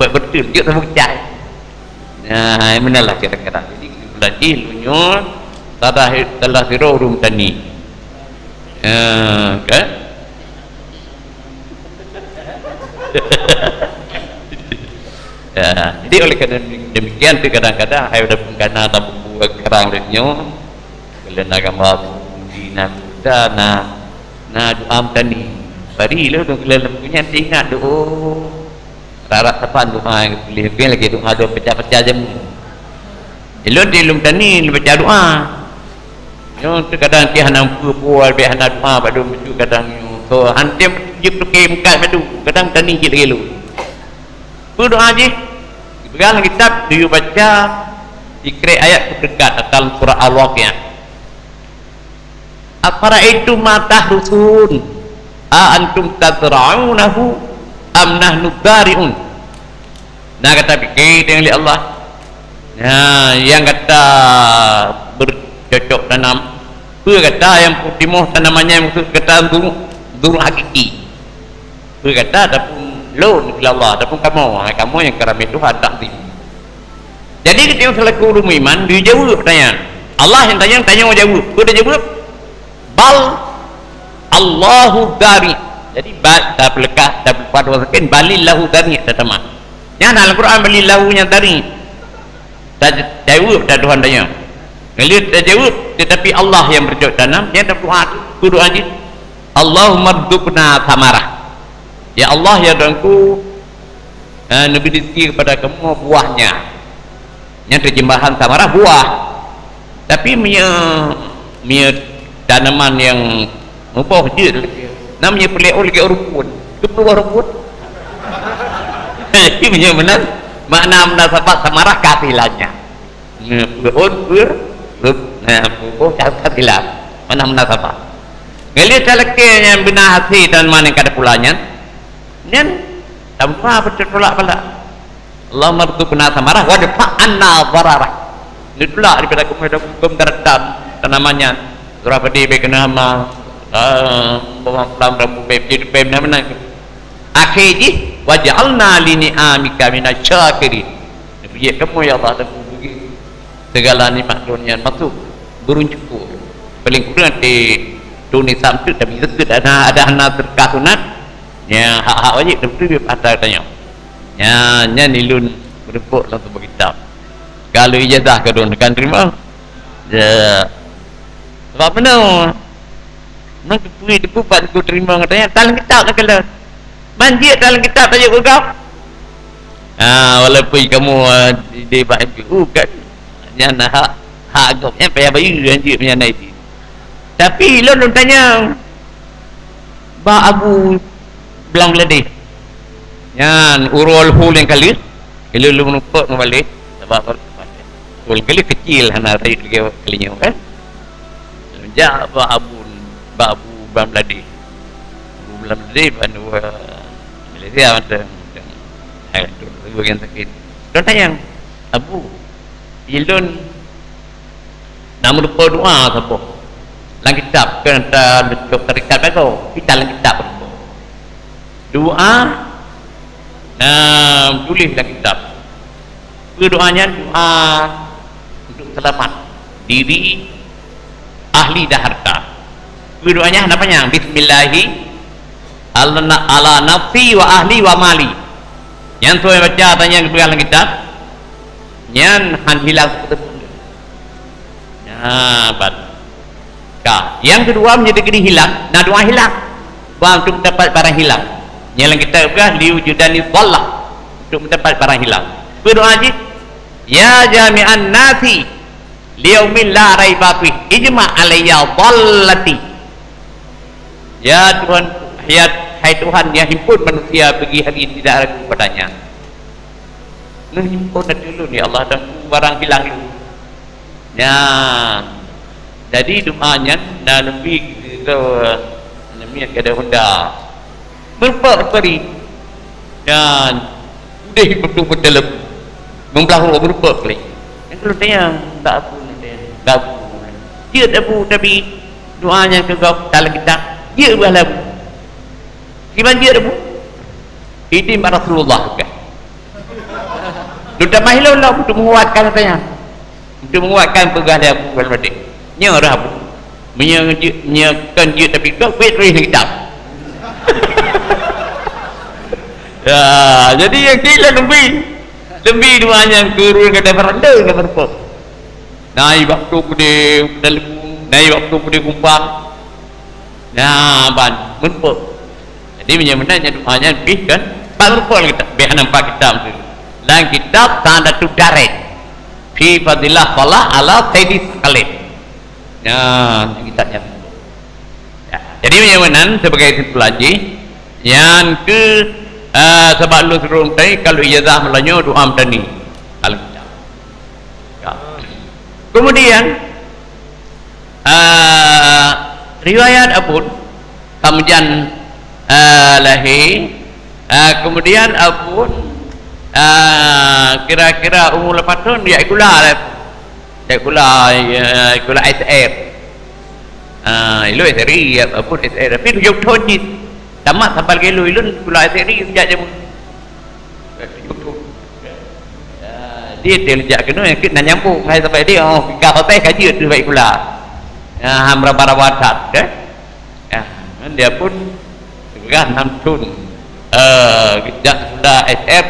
Buet beutôi jeuet sama kecai. Nah, hai meunan lah kira-kira. Jadi, bulan jih lôn nyoe salah, salah sidroe ureueng tani. Ya, kan? Ya, jadi oleh kerana demikian tu kadang-kadang hai udah pun kana dalam buku karang lôn nyoe, keuleuen agama Budi na Buddha na, na doa meutani. Bari lôn tu keuleuen buku nyan teuingat doa. Rara saban doa nyang geutuléh, bukan lagèe doa dua pecah-pecah jamu. Ilôn di lôn tani baca doa. Nyoe teuh kadang cit hana peue-peue, leubeh hana doa bak lôn bacut kadang nyoe. So, hantem jeuet peuke meukat bak lôn, kadang tani jeuet lagèe lôn. Peue doa jih? Dipeugah lam kitab, diyue baca sikrek ayat peuteukat dalam surah Al-Waqiah. "Afara'aitum ma tahrusun, a antum tazra'unahu am nahnu zari'un?" Nah, gata pike deungon lé Allah. Nah, nyang gata bercocok tanam, peue gata nyang peutimoh tanaman nyan, maksud gata zuru-, zuru' hakiki. Peue gata ataupun lôn, kheun Allah, ataupun kamoe, hai kamoe nyang ka ramé Tuhan takzim. Jadi, geutanyoe seulaku ureueng meuiman, geujaweueb tanyong. Allah nyang tanyong, tanyoe jaweueb. Peue geujaweueb? "Bal Allahu zari." Jadi, ba, tapeuleukah, tapeuleupah dua saken, "Balillahu zari," tatamah. Nyan dalam Quran, "Balillahu nyang zari." Ta-, tajaweueb that Tuhan tanyong. Ngon lheueh tajaweueb, teutapi Allah nyang bercocok tanam, nyan tadoa, peue doa jih? "Allahumma rzuqna samarah." Ya Allah, ya Tuhanku, eh, neubri rezeki kepada kamoe buahnya. Nyan terjemahan samarah buah. Tapi meunyoe, meunyoe tanaman nyang muboh jeuet, na meunyoe peuleue lagèe rumpun. Keupeue rumpun? Jadi meunyoe meunan, makna munasabat samarah kehasilannyan. Nyoe peuhon, peuh-, peuh-, Nah, bubuh catat hilang. Mana munasabah? Ngelih talakée nyang beuna hase dan mana kada pula nyan. Nyan tanpa beutulak bala. Allahumma rzuqna samarah wa dfa' anna dhararah. Neutulak daripada kamoe dan hukum daratan tanaman nyan. Surah padi bèk keuneuk hama, ah, bawang pelang rambu bèk jadi pèm na meunan. Akhé jih, waj'alna li ni'amika minasy syakirin. Neupeujiek kamoe ya Allah dan peubeugi segala nikmat Lôn nyan masuk burung syukur. Paling kurang di Tuni Samsud tapi zikir ada ada hana sedekah sunat. Nya hak-hak wajib dan beutôi pada tanyoe. Nya nyan ilôn meureumpok lam saboh kitab. Kalau ijazah ka dong kan terima. Ya. Sebab benar. Nang teupui teupeu pat ku terima katanya dalam kitab nak kala. Manjik dalam kitab tajak gugap. Ah, walaupun kamu ah, di, di bak M P U kan. Nyan hak hak agam nyan payah bayu anjik meunyan itu. Tapi lôn lôn tanya ba Abu Blang Beladeh. Nyan urul hul yang kali. Ilôn lôn meureumpok ngon baleh. Sebab urul kali kecil hana rayeuk lagèe kali nyoe kan. Jak ba Abu ba Abu Blang Beladeh. Abu Blang Beladeh ban dua Malaysia mantong. Hai tu tu yang sakit. Lôn tanya, Abu, ilôn na meureumpok doa saboh. Lam kitab kan ta leucok tarekat bagoe, kita lam kitab meureumpok. Doa na tuléh lam kitab. Peue doa nyan? Doa untuk selamat diri, ahli dan harta. Peue doa nyan? Napa nyan? Bismillahi ala, ala nafsi wa ahli wa mali. Nyan tuan baca tanya yang dipegang dalam kitab. Nyan han hilang seukeuteupeue. Nah, ban. Ka. Yang kedua menjadi gini hilang, nah doa hilang. Bang untuk mendapat barang hilang. Nyan lam kitab peugah liwujudani dhallah, untuk mendapat barang hilang. Peue doa jih? Ya jami'an nasi liyaumin la raiba fih, ijma' alayya dhallati. Ya Tuhan, ya hai Tuhan yang himpun manusia bagi hari tidak ragu padanya. Neuhimpun ati ulôn ya Allah dan barang hilang lôn. Nyan. Jadi doa nyan na leubeh gitu namiet kada honda. Meureumpok tadi. Nyan. Udeh beutôi-beutôi lom. Meublah uroe meureumpok lé. Nyang keuneuk tanya, tak apa ni dia. Tak apa. Jeuet Abu Nabi doa nyang keu gob dalam kitab. Jeuet bah labu. Kiban jeuet Abu. Ini Rasulullah bukan. Lôn tamah ilôn lom untuk menguatkan katanya. Untuk menguatkan peugah lé Abu Bakar Siddiq. Nyoe dah Abu. Meunyoe jeuet, meunyoe kon jeuet tapi kok buet rih kitab. Ya, jadi yang kira lebih lebih dua nyang kurun kata beranda kata berpok. Nai waktu gede dalam nai waktu gede kumpang. Nah, ban meureumpok. Jadi meunyoe meunan nyan doa nyan pih kan, pat meureumpok lam kitab, beh nampak kitab tu. Lam kitab Sa'adatud Darain. Fi Fadilah Shalah ala Sayyidis Tsakalain. Nah, kitab nyan. Ya, jadi meunyoe meunan sebagai kesimpulan jih, nyan keu, eh, sabab lôn suruh tadi kalau ijazah meulanyô doa meutani. Kalau kitab. Ya. Kemudian, Ah, riwayat Abon, kemudian, ah, lahé, ah, kemudian Abon, ah, kira-kira umur lapan tahun, ya, sikula lah. Ya, sikula, ya, sikula S R. Ah, ilôn S R I, ya, Abon S R I. Tapi tujoh tahun cit. Tamat sampai lagèe ilôn, ilôn sikula S R I sejak jameun. Dia, dia lejak keunoe, yang keunoe nyambung hai sampai dia, oh, pika hotel ka jeuet tu baik pula. Ya, ham raba-raba that, kan? Ya, kan dia pun teugah enam thon. Eh, jak sudah S F,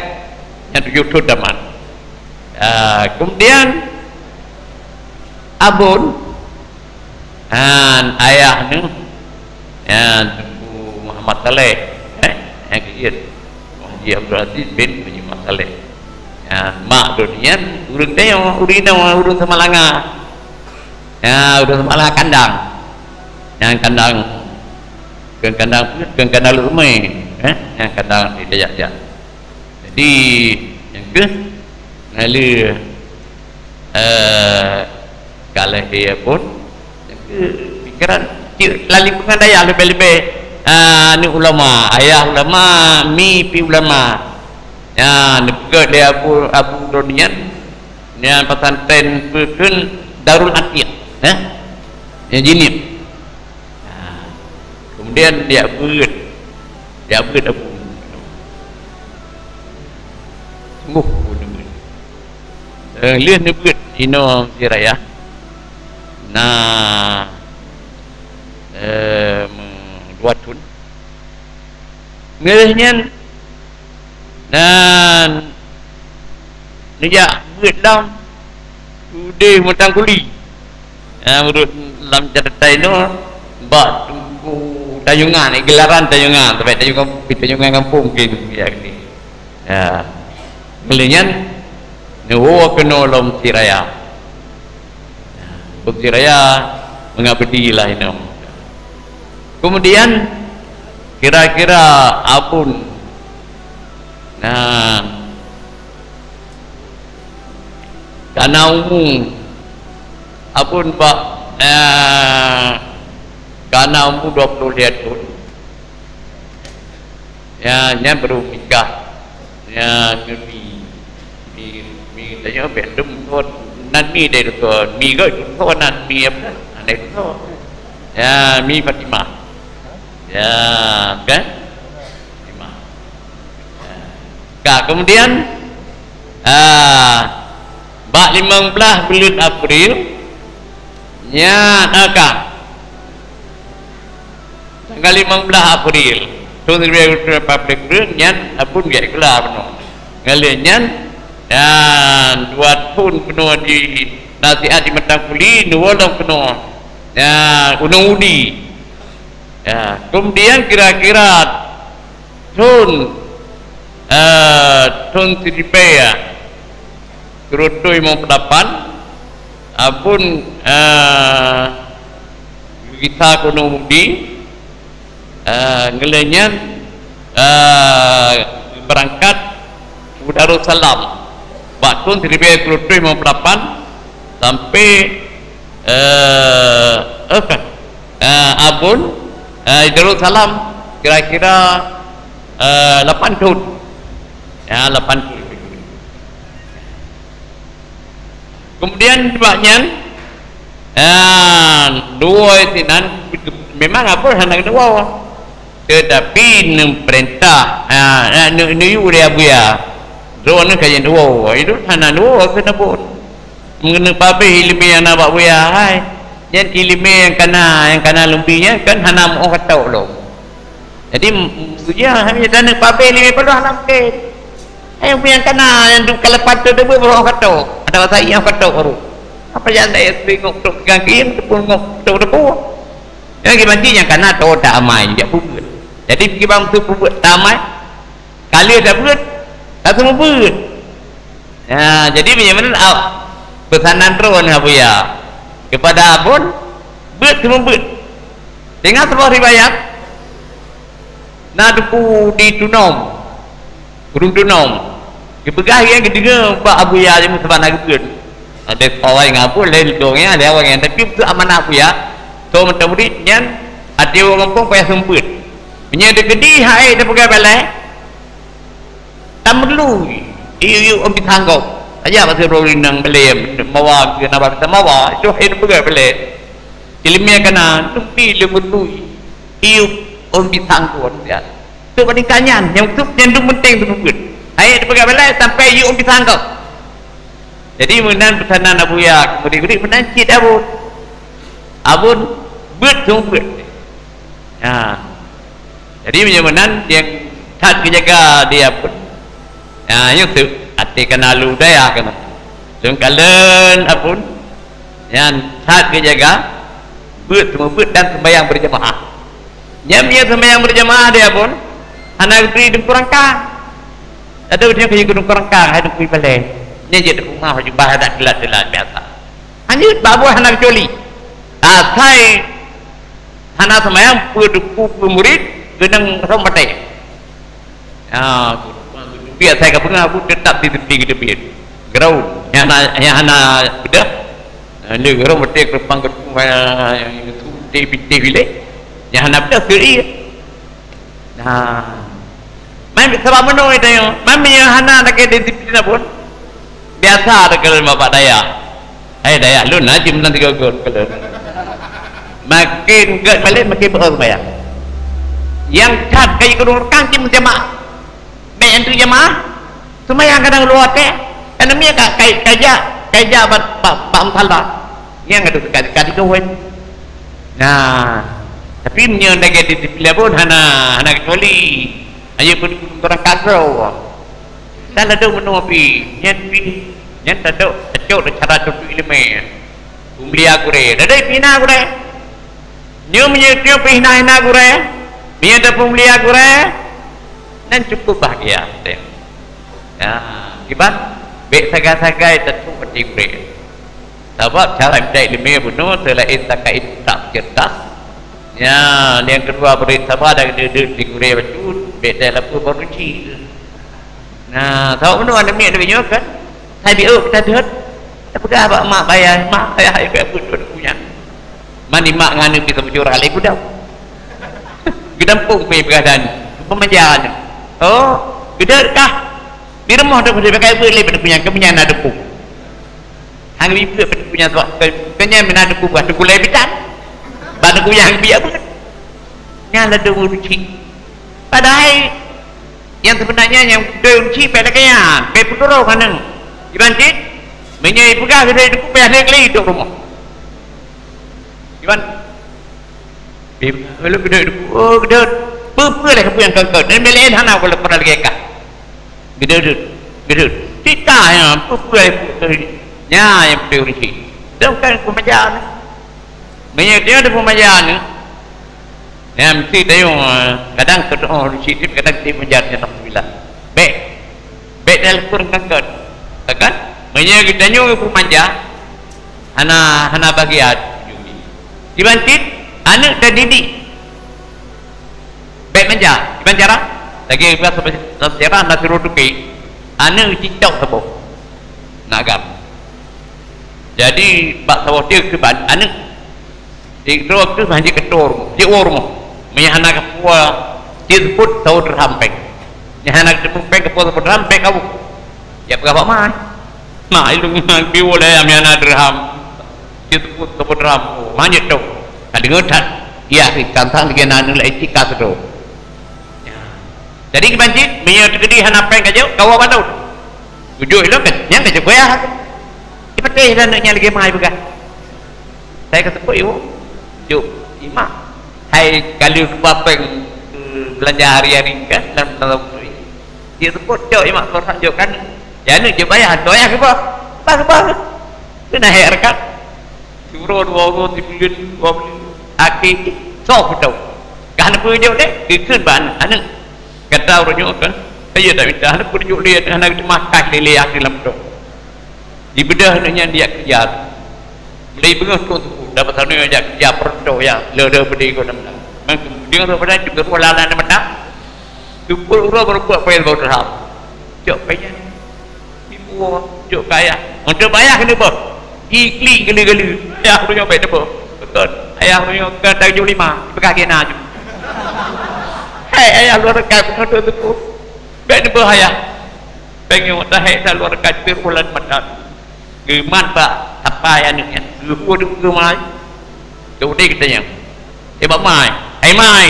yang tujuh thon tamat. Ya, kemudian Abon, han ayah nyoe, ya, Teungku Muhammad Saleh, eh, nyang keu jeuet, Haji Abdul Aziz bin Haji Muhammad Saleh. Ya, mak lôn nyan ureueng tanyoe, ureueng inong, ureueng Samalanga. Ya, ureueng Samalanga kandang. Nyang kandang, keu kandang, keu kandang Lhokseumawe, eh, nyang kandang di Dayakjak. Jadi, nyang keuh, ngaleh, eh, Ka lahé pun, nyang keu pikeran cit lali peungan dayah leubeh-leubeh, ah, aneuk ulama, ayah ulama, mi pi ulama. Nyan neupeugöt lé Abu, Abu Donian, nyan pesantren peue kheun Darul Atiq, eh? Nyan jinih. Nah, kemudian dia beuet, dia beuet Abu. Sungguh Abu neubeuet. Eh, lheueh neubeuet inoe Mesjid Raya. Nah, eh, dua thon. Ngeulheueh nyan, dan neujak beuet lam udeh Matang Kuli. Ya, ureuëng lam catatan inoe bak Teungku Tayungan, eh, gelaran Tayungan, sampai Tayungan, Tayungan kampung mungkin, ya, gini. Ya. Ngeulheueh nyan, neuwoe keunoe lom Mesjid Raya. Mesjid Raya mengabdi lah inoe. Kemudian, kira-kira Abon, nah, kana umu Abon bak, eh, kana umu dua puluh lhèe thon. Ya, nyan baru nikah. Ya, ngon mi. Mi, mi, tanyoe bèk dum thon. Nan mi dai thon. Mi geuh dum thon nan mi apa? Andai thon. Ya, mi Fatimah. Ya, kan? Fatimah. Ya. Ka, kemudian, ah, bak limong blaih buleuen April, nyan, ah, ka. Tanggal limong blaih April, thon siribèe dua ratus empat puluh lhèe, nyan Abon geukheun bunoe. Ngon lheueh nyan, nyan dua thon keunoe di nasihat di Matang Kuli, neuwoe lom keunoe. Nyan, Gunong Udi. Ya, kemudian kira-kira thon, eh, thon siribèe, ya, sireutôh limong ploh lapan, Abon, eh, geugisa Gunong Udi, eh, ngon lheueh nyan, eh, beurangkat u Darussalam bak thon siribèe sireutôh limong ploh lapan sampai, eh, eh, kan, eh, Abon, eh, di Darussalam kira-kira, eh, lapan thon. Ya, lapan thon. Kemudian bak nyan, ah, dua sinan memang Abon hana neuwoe. Tetapi neupeurintah, ah, ah, neu-, neuyue lé Abuya. Droeneuh ka jeuet neuwoe. Itu hana neuwoe keu Abon. Meuneuh pabeh ileumèe nyang na bak Buya, hai. Nyan ileumèe nyang kana, nyang kana lôn bi nyan kan hana meu'oh katok lom. Jadi, m-, m-, ya, hanya taneuh pabeh lima puluh hana mungkin. Eh, nyang kana, nyang du-, kalau patut debu, baru katok. Ada bahasa yang katok baru. Apa yang ada yang teringok tok pegang kim, tepung ngok tok debu. Yang lagi mati nyang kana, tok tak amai, jak peubuet. Jadi, pergi bang tu peubuet tak amai. Kali dah buet, tak semua buet. Ya, jadi, macam mana, ah, pesanan droeneuh Abuya kepada Abon, buet semua buet. Tengok sebuah riwayat, na teungku di Tunom, ureuëng Tunom, geupeugah nyan geudeungoe bak Abuya nyan meusaban na geupeue. Ada awai ngon Abon, lain lidong nyan, ada awai nyan. Tapi beutôi amanah Abuya, so meuteumurit nyan, até ureuëng gampông payah seumeubeuet. Meunyoe teukeudi hai teupeugah balai, tameurlu, yue-yue ôn pisang gob. Aja bak sidroe inong balai, mawa, keu na bak pisang mawa, itu hai teupeugah balai. Ileumèe kana, tapi lé meurlu, yue ôn pisang gob, ya. Tu bandingkan nyan, nyang tu, nyang tu penting tu peubuet. Hai teupeugah balai sampai yue ôn pisang gob. Jadi, meunan peusanan Abuya, murid-murid meunan cit Abon. Abon, beuet seumeubeuet. Ya. Jadi, meunyoe meunan nyang that geujaga di Abon. Ya, nyoe teuk até kana lu daya kana. Lôn kalon Abon, nyan that geujaga, beuet seumeubeuet dan sembahyang berjamaah. Nyan meunyoe sembahyang berjamaah di Abon, hana geubri deungon rangka. Ada ureuëng keu deungon rangka, hai deungon balai. Nyan jeuet deungon rumah jubah adat geulat-geulat biasa. Hanyut bak Abon hana geucuali. Asai hana seumayang, peue teungku, peue murit, keunong rhom batée. Ya, biasa ka peugah, Abon teutap di teumpat geuteubiet. Geurau, nyang hana, nyang hana beudôh. Nah, lé ureuëng beutôi keureumpang geuteupeue, nyang geuteupeue bilék. Nyang hana beutôi keu ie. Nah. Man sabab meunoe tanyoe, man meunyoe hana lagée disiplin pun, biasa teukeulon bak dayah. Hai dayah lôn na cit meunan tiga gon keulon. Makin gét balik, makin beuet seumayang. Nyang that ka jikeudong reukang cit meujamaah. Bèk nyang teu jamaah, seumayang kadang luwa teh, karena miet ka, ka, ka jak, ka jak bak, bak, bak musala. Nyang ka, ka, ka digawén. Nah, tapi meunyoe lagèe di, di Cilegon hana, hana kecuali. Ayo pun kurang kasro. Dan ladôm meunoe pih, nyan pih, nyan tadok, tacok cara tuntut ileumèe. Peumulia gurèe, dadai pih na gurèe. Nyoe meunyoe, nyoe pih hina-hina gurèe, meunyoe tapeumulia gurèe, nyan cukup bahgia. Ya, kiban, bèk sagai-sagai tateupeue até gurèe. Sabab cara mita ileumèe bunoe seulaén takai tak cerdas. Ya, nyang keudua bri saba dan deuh-deuh di gurèe bacut, bèk tai lapor baroe ci. Nah, sabab bunoe aneuk miet lagèe nyoe kan, hai biôh kita deuh. Tapeugah bak mak, "Bayah, mak, bayah hai bèk buet buet kunyang." Mani mak ngan aneuk bisa meujurah lé gudang. Geudampung pih peugah dan peumanja nyoe. Oh, geudeuh kah? Di rumoh tu pakai buet lé bak kunyang, keu meunyan na deupung. Hang lipek peuet kunyang tu, ke-, keunyan meunan teungku bah, teungku lé bitan. Bah teungku nyang biak beuet. Nyan ladôm ureueng chik. Padahai nyang seubeunanya nyang doi ureueng chik bèk lagèe nyan, bèk peudurong aneuk. Iban cit, meunyoe ipeugah keu teungku payah lé kali idop rumoh. Iban, iban, lalu geudeuh teungku, oh, geudeuh. Peue-peue lé peue nyang keu-keu. Dan milék hana pernah lagèe kah. Geudeuh, geudeuh. Cit ka nyan, peue-peue ai peue teuh. Nyan nyang peuteuh ureueng chik. Dong kan peumanja nyoe. Meunyoe tanyoe tapeumanja nyoe, nyan meusti tanyoe, kadang keudroe ureueng chik, kadang tapeumanja nyan alhamdulillah. Bèk. Bèk dalam kureueng kangkot. Kan? Meunyoe geutanyoe peumanja, hana, hana bagian. Iban cit, aneuk tadidik. Bèk manja, kiban cara? Lagèe biasa dalam sejarah na sidroe tukang, aneuk cicok saboh. Na agam. Jadi, bak saboh teuk kiban aneuk. Sidroe kheueh hana jikeutô rumoh, jiwoe rumoh. Meunyo hana geupeue, jiseupôt saboh dirham péng. Meunyo hana geuteupeu péng, geupeue saboh dirham, péng kawoe. Ya peugah bak ma. Mak, ilôn biwoe lé ayam nyang na dirham. Jiteupôt saboh dirham. Oh, manyét dong. Ka deungoe that. Iya, sih, tantang lagèe na aneuk laén cit ka sidroe. Ya. Jadi, kiban cit, meunyoe teukeudi hana péng ka jok, kawoe bandum. Ujok ilôn ka, nyan ka jok goyah. Ipeuteh dan aneuk nyan lagèe ma ipeugah. Saya ka seupôt iwoe. Jok, imak. Hai, ka lheueh keubah péng, eh, beulanja hari-hari kan, dalam, dalam Dia seupôt cok imak, seupôt cok kan. Ya, aneuk jeuet bayah, hantom bayah keubah. Bah keubah. Keuneuk hék reukat. Siuroe dua uroe, sibuleuen dua buleuen. Akhé soe peutau. Ka hana peue jok lé, geukheun bak aneuk. Aneuk, gata uroe nyoe kan. Saya tak minta, hana peue jok lé, hana geuteumah kah lé-lé akhé lam dong. Jibeudôh aneuk nyan jak keureuja. Mulai beungoh thôn teupeu, dapat aneuk nyan jak keureuja peureutôh ya, le-le beudé goh nam-nam. Ngon keumudian roh badan juga roh lalan mata. Teupeu uroe baru buat payah bau terham. Cok payah. Ibu, cok kaya. Untuk bayah kena boh. Ikli geli-geli. Ayah punya baik tepuk. Betul. Ayah punya kan tujuh lima. Pegang kena je. Hei, ayah luar dekat, betul tu. Baik tepuk ayah. Pengen dah hai dah luar kacir ulan madan. Geuman bak sapai aneuk nyan. Geuhue deuk geumai. Cok deh geutanyong. Eh, bak mai. Hai mai.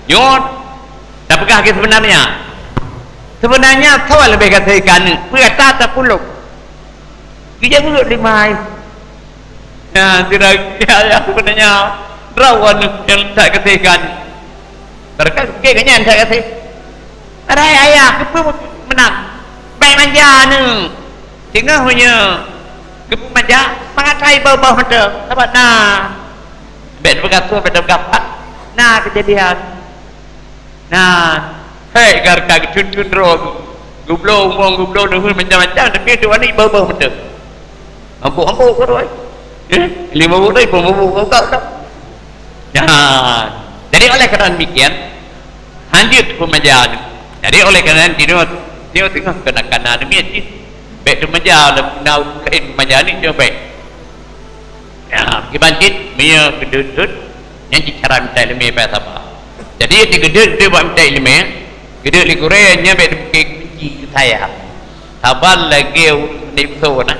Nyoe. Tapeugah ke sebenarnya. Sebenarnya soe leubeh gaséh keu aneuk. Peue ata tapulok. Geujak geuhue lé mai. Nah, sira ya, ya, sebenarnya droe aneuk nyang that gaséh keu aneuk. Barangkali ke nyan that gaséh. Arai ayah, keupeue meunan? Bèk manja aneuk. Singoh meunyoe keupeue manja, mangat hai boh-boh mantong. Sabab na. Bèk teupeugah soe, bèk teupeugah pat. Na keujadian. Na, hék gata geucun-cun droe. Geubloe umong, geubloe neuheun macam-macam, tapi tu aneuk boh-boh mantong. Ampôh-ampôh keu droe. Eh, lima boh droe, lima boh keu kau. Nah, jadi oleh karena demikian, hanjeuet peumanja nyoe. Jadi oleh karena nyoe, nyoe teungoh keunakan aneuk miet jih. Bèk teumanja lom, na ureueng laén peumanja nyoe bèk. Kiban cit, meunyoe keudeuet-deuet, nyan cit cara mita ileumèe, payah saba. Jadi, di keudeuet-deuet bak mita ileumèe, keudeuet lé gurèe, nyan bèk teupeukè keubeuci keu saya. Saba lagèe ureueng pandai beusoe na.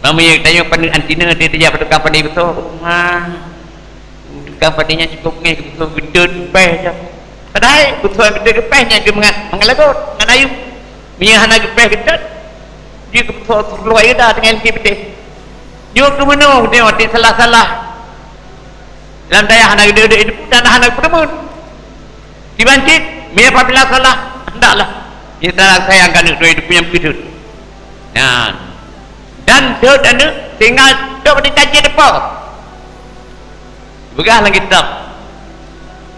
Meunyoe tanyoe paneuk anti na, dia tajak bak tukang pandai beusoe, rumah. Tukang pandai nyan cukôp ngeh keu beusoe, geudeuet pèh jak. Padahai beusoe geudeuet pèh nyan keu mangat, mangat lagot, mangat ayeuem. Meunyoe hana geupèh geudeuet, jeuet keu beusoe seuluai geuda teungoh lé peutéh. Jeuet keu meunoe, nyoe salah-salah. Lam dayah hana geudeuet-deuet itu dan hana geupeuteumèe. Kiban cit, meunyoe apabila salah, hendaklah. Meunyoe salah sayang keu aneuk droe itu punya beuteuet. Nah, dan deuet aneuk tinggai dok di kaji depan. Peugah lam kitab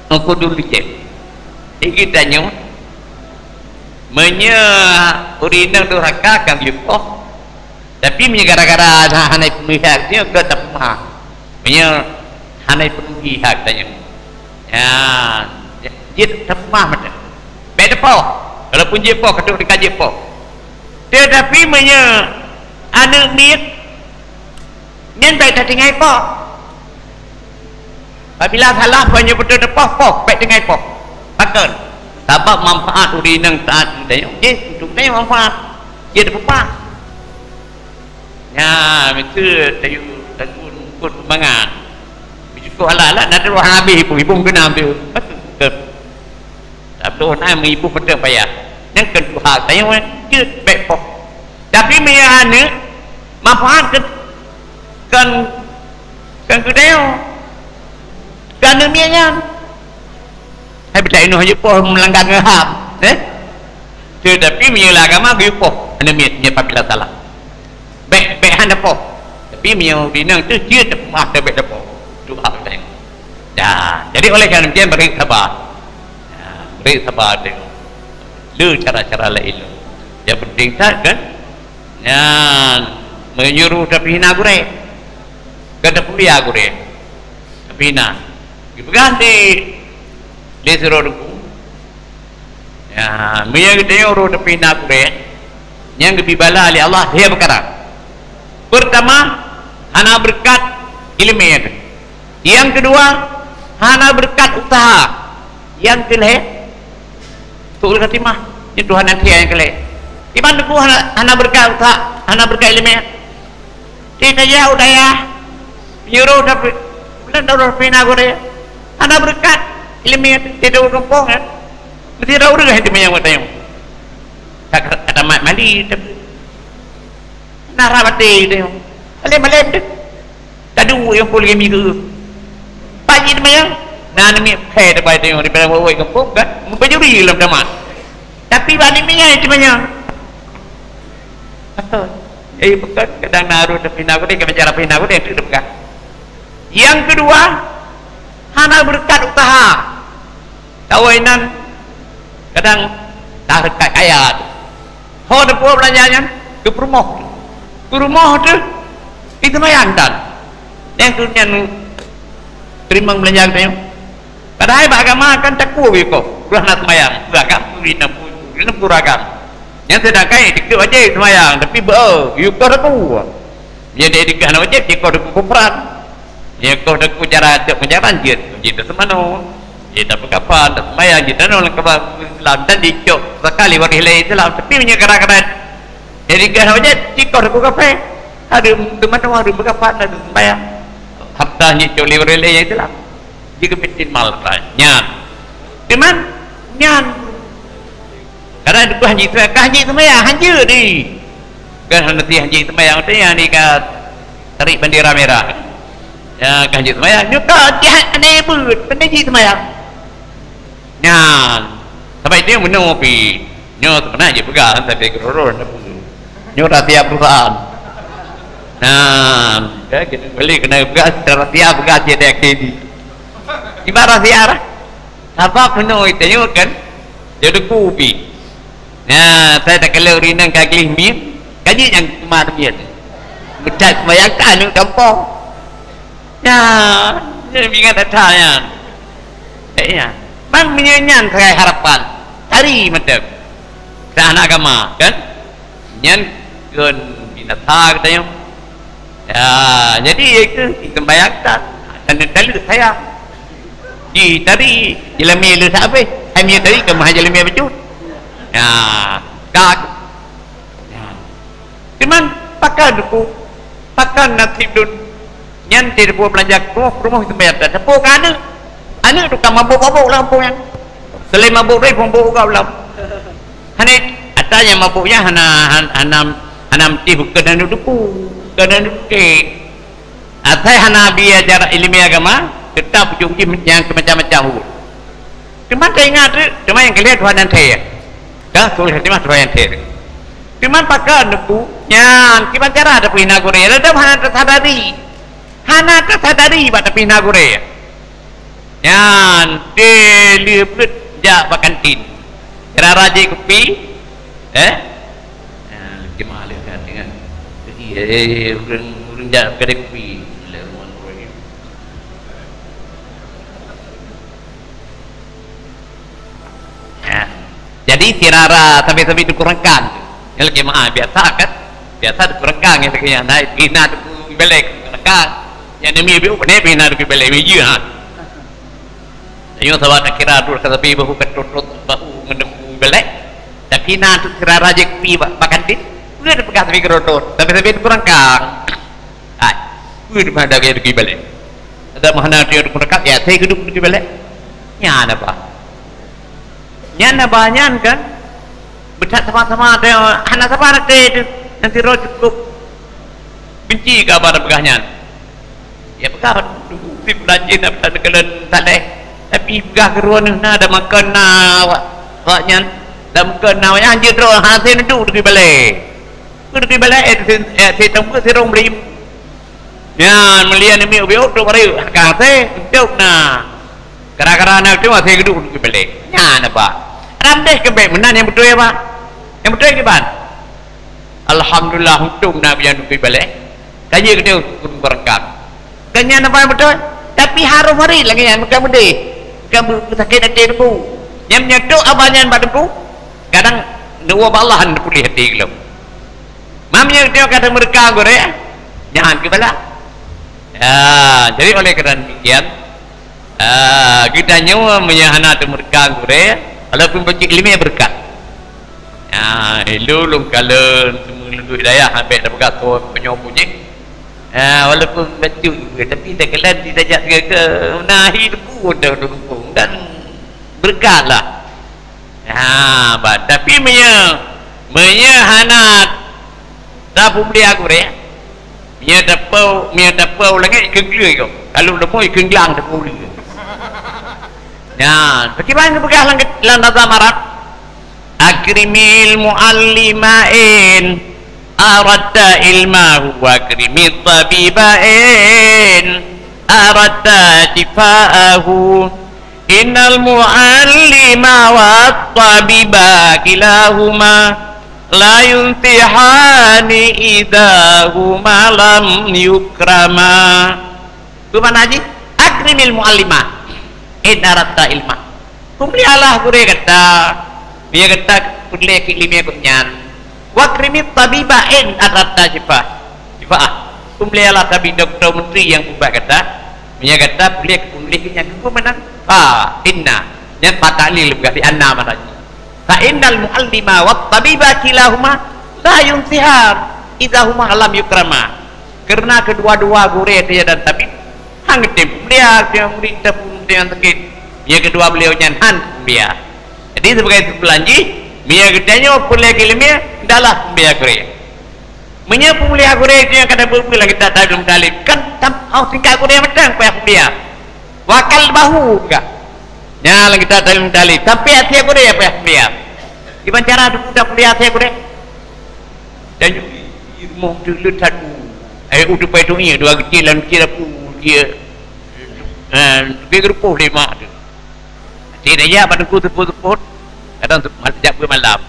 Uqudul Rijal. Di geutanyoe, meunyoe ureueng inong durhaka kan geupoh, tapi meunyoe gara-gara hana, hana peungeut nyoe ka tapeumah. Meunyoe hana peungeut hak tanyoe. Ya, jeuet tapeumah mantong. Bèk tapoh. Walaupun jeuet poh, ka trok tinggai jeuet poh. Tetapi meunyoe aneuk miet, nyan bèk tatinggai poh. Apabila salah, meunyoe beutôi tapoh, poh, bèk tinggai poh. Pakon? Sabab manfaat ureueng inong taát keu tanyoe, jih untuk tanyoe manfaat. Jeuet tapeupah. Nyan, miseue tayue tagun eungkôt sumbangan. Meujukôh alat-alat, na teuh hana habéh ibu, ibu meukeunam teuh. Beutôi. Tabloh na meuibu mantong payah. Nyan keu tuha tanyoe, jeuet bèk poh. Tapi meunyoe aneuk, manfaat keu, kon, kon keu tanyoe. Keu aneuk miet nyan. Hai beucak inoe jeuet poh meulanggar ngon ham, eh? Tetapi meunyoe lam agama geuyue poh aneuk miet nyan apabila salah. Bèk, bèk hana poh. Tapi meunyoe ureueng inong teuh jeuet tapeumah, bèk tapoh. Doa tanyoe. Ya, jadi oleh karena demikian beri sabar. Ya, beri sabar tengok. Le cara-cara lain. Yang penting tak kan? Nyan meunyoe tapeuhina gurèe. Ka tapeulia gurèe. Tapeuhina. Geupeugah di lé sidroe teungku. Ya, meunyoe geutanyoe uroe tapeuhina gurèe, nyan geubri bala lé Allah lhèe peukara. Peurtama, hana beureukat ileumèe. Nyang keudua, hana beureukat useuha. Nyang keulhèe, su'ul khatimah. Nyan Tuhan nyang keu nyang keulhèe. Iban teungku hana, hana beureukat useuha, hana beureukat ileumèe. Di tajak u dayah, meunyoe uroe tapi, bulan uroe tapeuhina gurèe. Hana beureukat ileumèe di gampông, ya. Meusti rhot ureueng hana teumanyong geutanyoe. Ka, ka tamat mandi, tapi na rhot até geutanyoe. Malém-malém teuh. Taduek nyang pol lagèe migeue. Pat jih teumanyong? Na aneuk miet phèe tebai tanyoe daripada wawai gampông kan? Meubajuri lam tamat. Tapi bak aneuk miet nyan teumanyong. Beutôi. Jadi, bukan kadang na ureueng tapeuhina gurèe, ka bicara peuhina gurèe, itu bukan. Yang kedua, hana beureukat useuha. Tawoe inan kadang tarekat kaya. Ho teupeue beulanja nyan? Keu peurumoh. Peurumoh teuh, itu meuyan tan. Nyang keu nyan teurimong beulanja geutanyoe. Padahai bak agama kan takue geukoh. Ulah na seumayang, peue agam, peue inong, peue, peue inong, peue agam. Nyan seudangkan itikeuh wajéb seumayang, tapi beu, geukoh takue. Nyan itikeuh hana wajéb, geukoh takue kufran. Nyan koh takue cara cok peujalan jeuet, jeuet taseumanoe, jeuet tapeukafan, taseumayang, jeuet tanoh lam kaba Islam dan jicok zakali waréh lé Islam. Tapi meunyoe kadang-kadang jadi gah wajéb, jikoh takue kafé, hareuem teumanoe, hareuem peukafan, hareuem seumayang. Harta jicok lé waréh lé Islam. Jikeumitin mal nyan. Cuman nyan Kadang tuha hanjeuet seumayang, ka hanjeuet seumayang, hanjeuet di. Kan hana ti hanjeuet seumayang, tu nyang di ka tarék bandera merah. Ya, ka hanjeuet seumayang, nyoe ka jahat aneuk beuet, pandai jih seumayang. Nyan, sampai dia meunoe pi. Nyoe sebenarnya peugah, tapi keureuh-reuh na peue. Nyoe rahsia perusahaan. Nah, ya, kita beli kena peugah secara rahsia, peugah dia di akhir ni. Ibarat rahsia lah. Sabab meunoe tanyoe kan, jadi kubi. Nah, saya tak kalau rinang ka gleh miet, kaji nyang keumah miet. Meudat seumayang ka aneuk gampông. Nah, jadi ingat dah nyan. Eh, ya. Bang meunyoe nyan sagai harapan. Hari mantap. Dah aneuk agama, kan? Nyan kheun binasa geutanyoe. Ya, Ha, jadi, iaitu, sembahyang tan. Dan taleuek sayang. Ji tadi, jeulami le sabeh. Hai mi tadi, keu mah jeulami bacut. Ya, ka. Ya. Cuman, pakon Teungku, pakon nasib lôn. Nyan, teuh buet beulanja keu rumoh, keu rumoh sembahyang tan. Teupeu keu aneuk. Aneuk tu ka mabök-mabök lam kampung nyan. Selain mabök tadi, mabök juga ulam. Hana, ata nyang mabök nyan hana, han-, hana, hana meusti bukon aneuk Teungku, bukon aneuk Teungku. Asai hana bi ajar ileumèe agama, teutap ujong jih nyang keu macam-macam buet. Teuma taingat, teuma nyang keu lhèe Tuhan nyang thèe. Dah, tuléh khatimah Tuhan nyang thèe. Teuma pakon Teungku, nyan kiban cara tapeuhina gurèe, ladôm hana tasadari. Hana tasadari bak tapeuhina gurèe. Nyan, deh lheueh beuet jak bak kantin. Rara jép kupi, eh? Nah, jeumaah lheueh ka deungon. Eh, ureueng, ureueng jak kedai kupi. Bismillahirrahmanirrahim. Ya. Jadi, si rara sabe-sabe Teungku Rangkang. Nyan lagèe jeumaah biasa kan? Biasa Teungku Rangkang nyang lagèe nyan, nah, pih na Teungku Ibalek Teungku Rangkang. Nyang demi biuk, pih na Teungku Ibalek, meujeuet, ha. Tanyoe saban takira tu ka sabe bahu ka trot-trot bahu ngon Teungku Ibalek. Tapi na tu si rara jép kupi bak, bak kantin. Peue tapeugah sabe keudroe-droe, sabe-sabe Teungku Rangkang. Hai, peue teuma dagée Teungku Ibalek? Ada meuhana tu nyang Teungku Rangkang, ya, asai keuduek Teungku Ibalek. Nyan apa? Nyan apa nyan kan? Beuthat sama-sama teuh, hana saban até teuh, nyang sidroe cukup benci keu haba tapeugah nyan. Ya peugah, si Fulan jih na peusan keu lôn saleh, tapi peugah keu droeneuh na, dan makon na awak, awak nyan, dan makon na awak nyan, jeuet droe hana asai neuduek Teungku Ibalek. Teungku Ibalek, eh, si, eh, si Teungku Sirong Beulim. Nyan, meulian namiet ubit trok barék, ka asai, untok na. Gara-gara na tu asai keuduek Teungku Ibalek. Nyan apa? Randeh keu bék meunan nyang beutôi apa? Nyang beutôi kiban? Alhamdulillah, untok na bian Teungku Ibalek. Ka jeuet keu Teungku Rangkang. Kan nyan apa nyang beutôi? Tapi harôh marit lagée nyan, meuka meudeh. Meuka beu-, beusakét até Teungku. Nyan meunyoe trok haba nyan bak Teungku, kadang neuwoe bak Allah hana puléh até gohlom. Mam nyang teuka teumeureuka gurée, nyan keu bala. Ya, jadi oleh karena demikian, ah, geutanyoe meunyoe hana teumeureuka gurée, walaupun bacut ileumèe beureukat. Ya, ilôn lôn kalon teuma lôn duek dayah, ambek tapeugah soe meunyoe bunyi. Ah, walaupun bacut gurée, tapi takalon di tajak sigaga, na hi Teungku dah leumpung dan beureukat lah. Ha, bah, tapi meunyoe, meunyoe hana tapeumulia gurée, meunyoe tapeu, meunyoe tapeu langét ikheun glue keu. Kalau leumo ikheun glang tapeu glue. Nyan, pakriban geupeugah lam, lam nazam Arab, "Akrimil muallima in aradta ilmahu, wa akrimit tabiba in aradta syifaahu." Innal muallima wat tabiba kilahuma la yunsihani idza huma lam yukrama. Peue makna jih? Akrimil muallima in aradta ilma. Peumulialah gurée gata, meunyoe gata peureulée keu ileumèe gobnyan. Wa akrimit tabiba in aradta syifa. Syifa. Peumulialah tabib dokto menteri nyang peubat gata. Meunyoe gata peureulée keu peumuliah nyan, keupeue meunan? Fa inna. Nyan fa ta'lil, bukan li anna makna jih. Fa innal muallima wat tabiba kilahuma la yunsihan idza huma lam yukrama. Karena keudua-dua gurée teuh dan tabib han geutem peumulia, teuh murit teuh pun teuh nyang sakét. Meunyoe keudua beliau nyan han peumulia. Jadi, sibagai kesimpulan jih, meunyoe geutanyoe peureulée keu ileumèe, hendaklah peumulia gurée. Meunyoe peumulia gurée itu nyang ka na beuet-beuet lam kitab Ta'limut Thalib, kan tam-, oh, tingkat gurée mantong payah peumulia. Wa qalbahu ka. Nyan lam kitab Ta'limut Thalib, sampai até gurée payah peumulia. Kiban cara tapeumulia até gurée? Dan rumoh teuh le that. Eh, u tupai tu iya, dua geucil lam cil aku, dia, eh, dia gerupoh lima tu. Até tajak bak teungku seupôt-seupôt, kadang se-, ma-, jak beuet malam.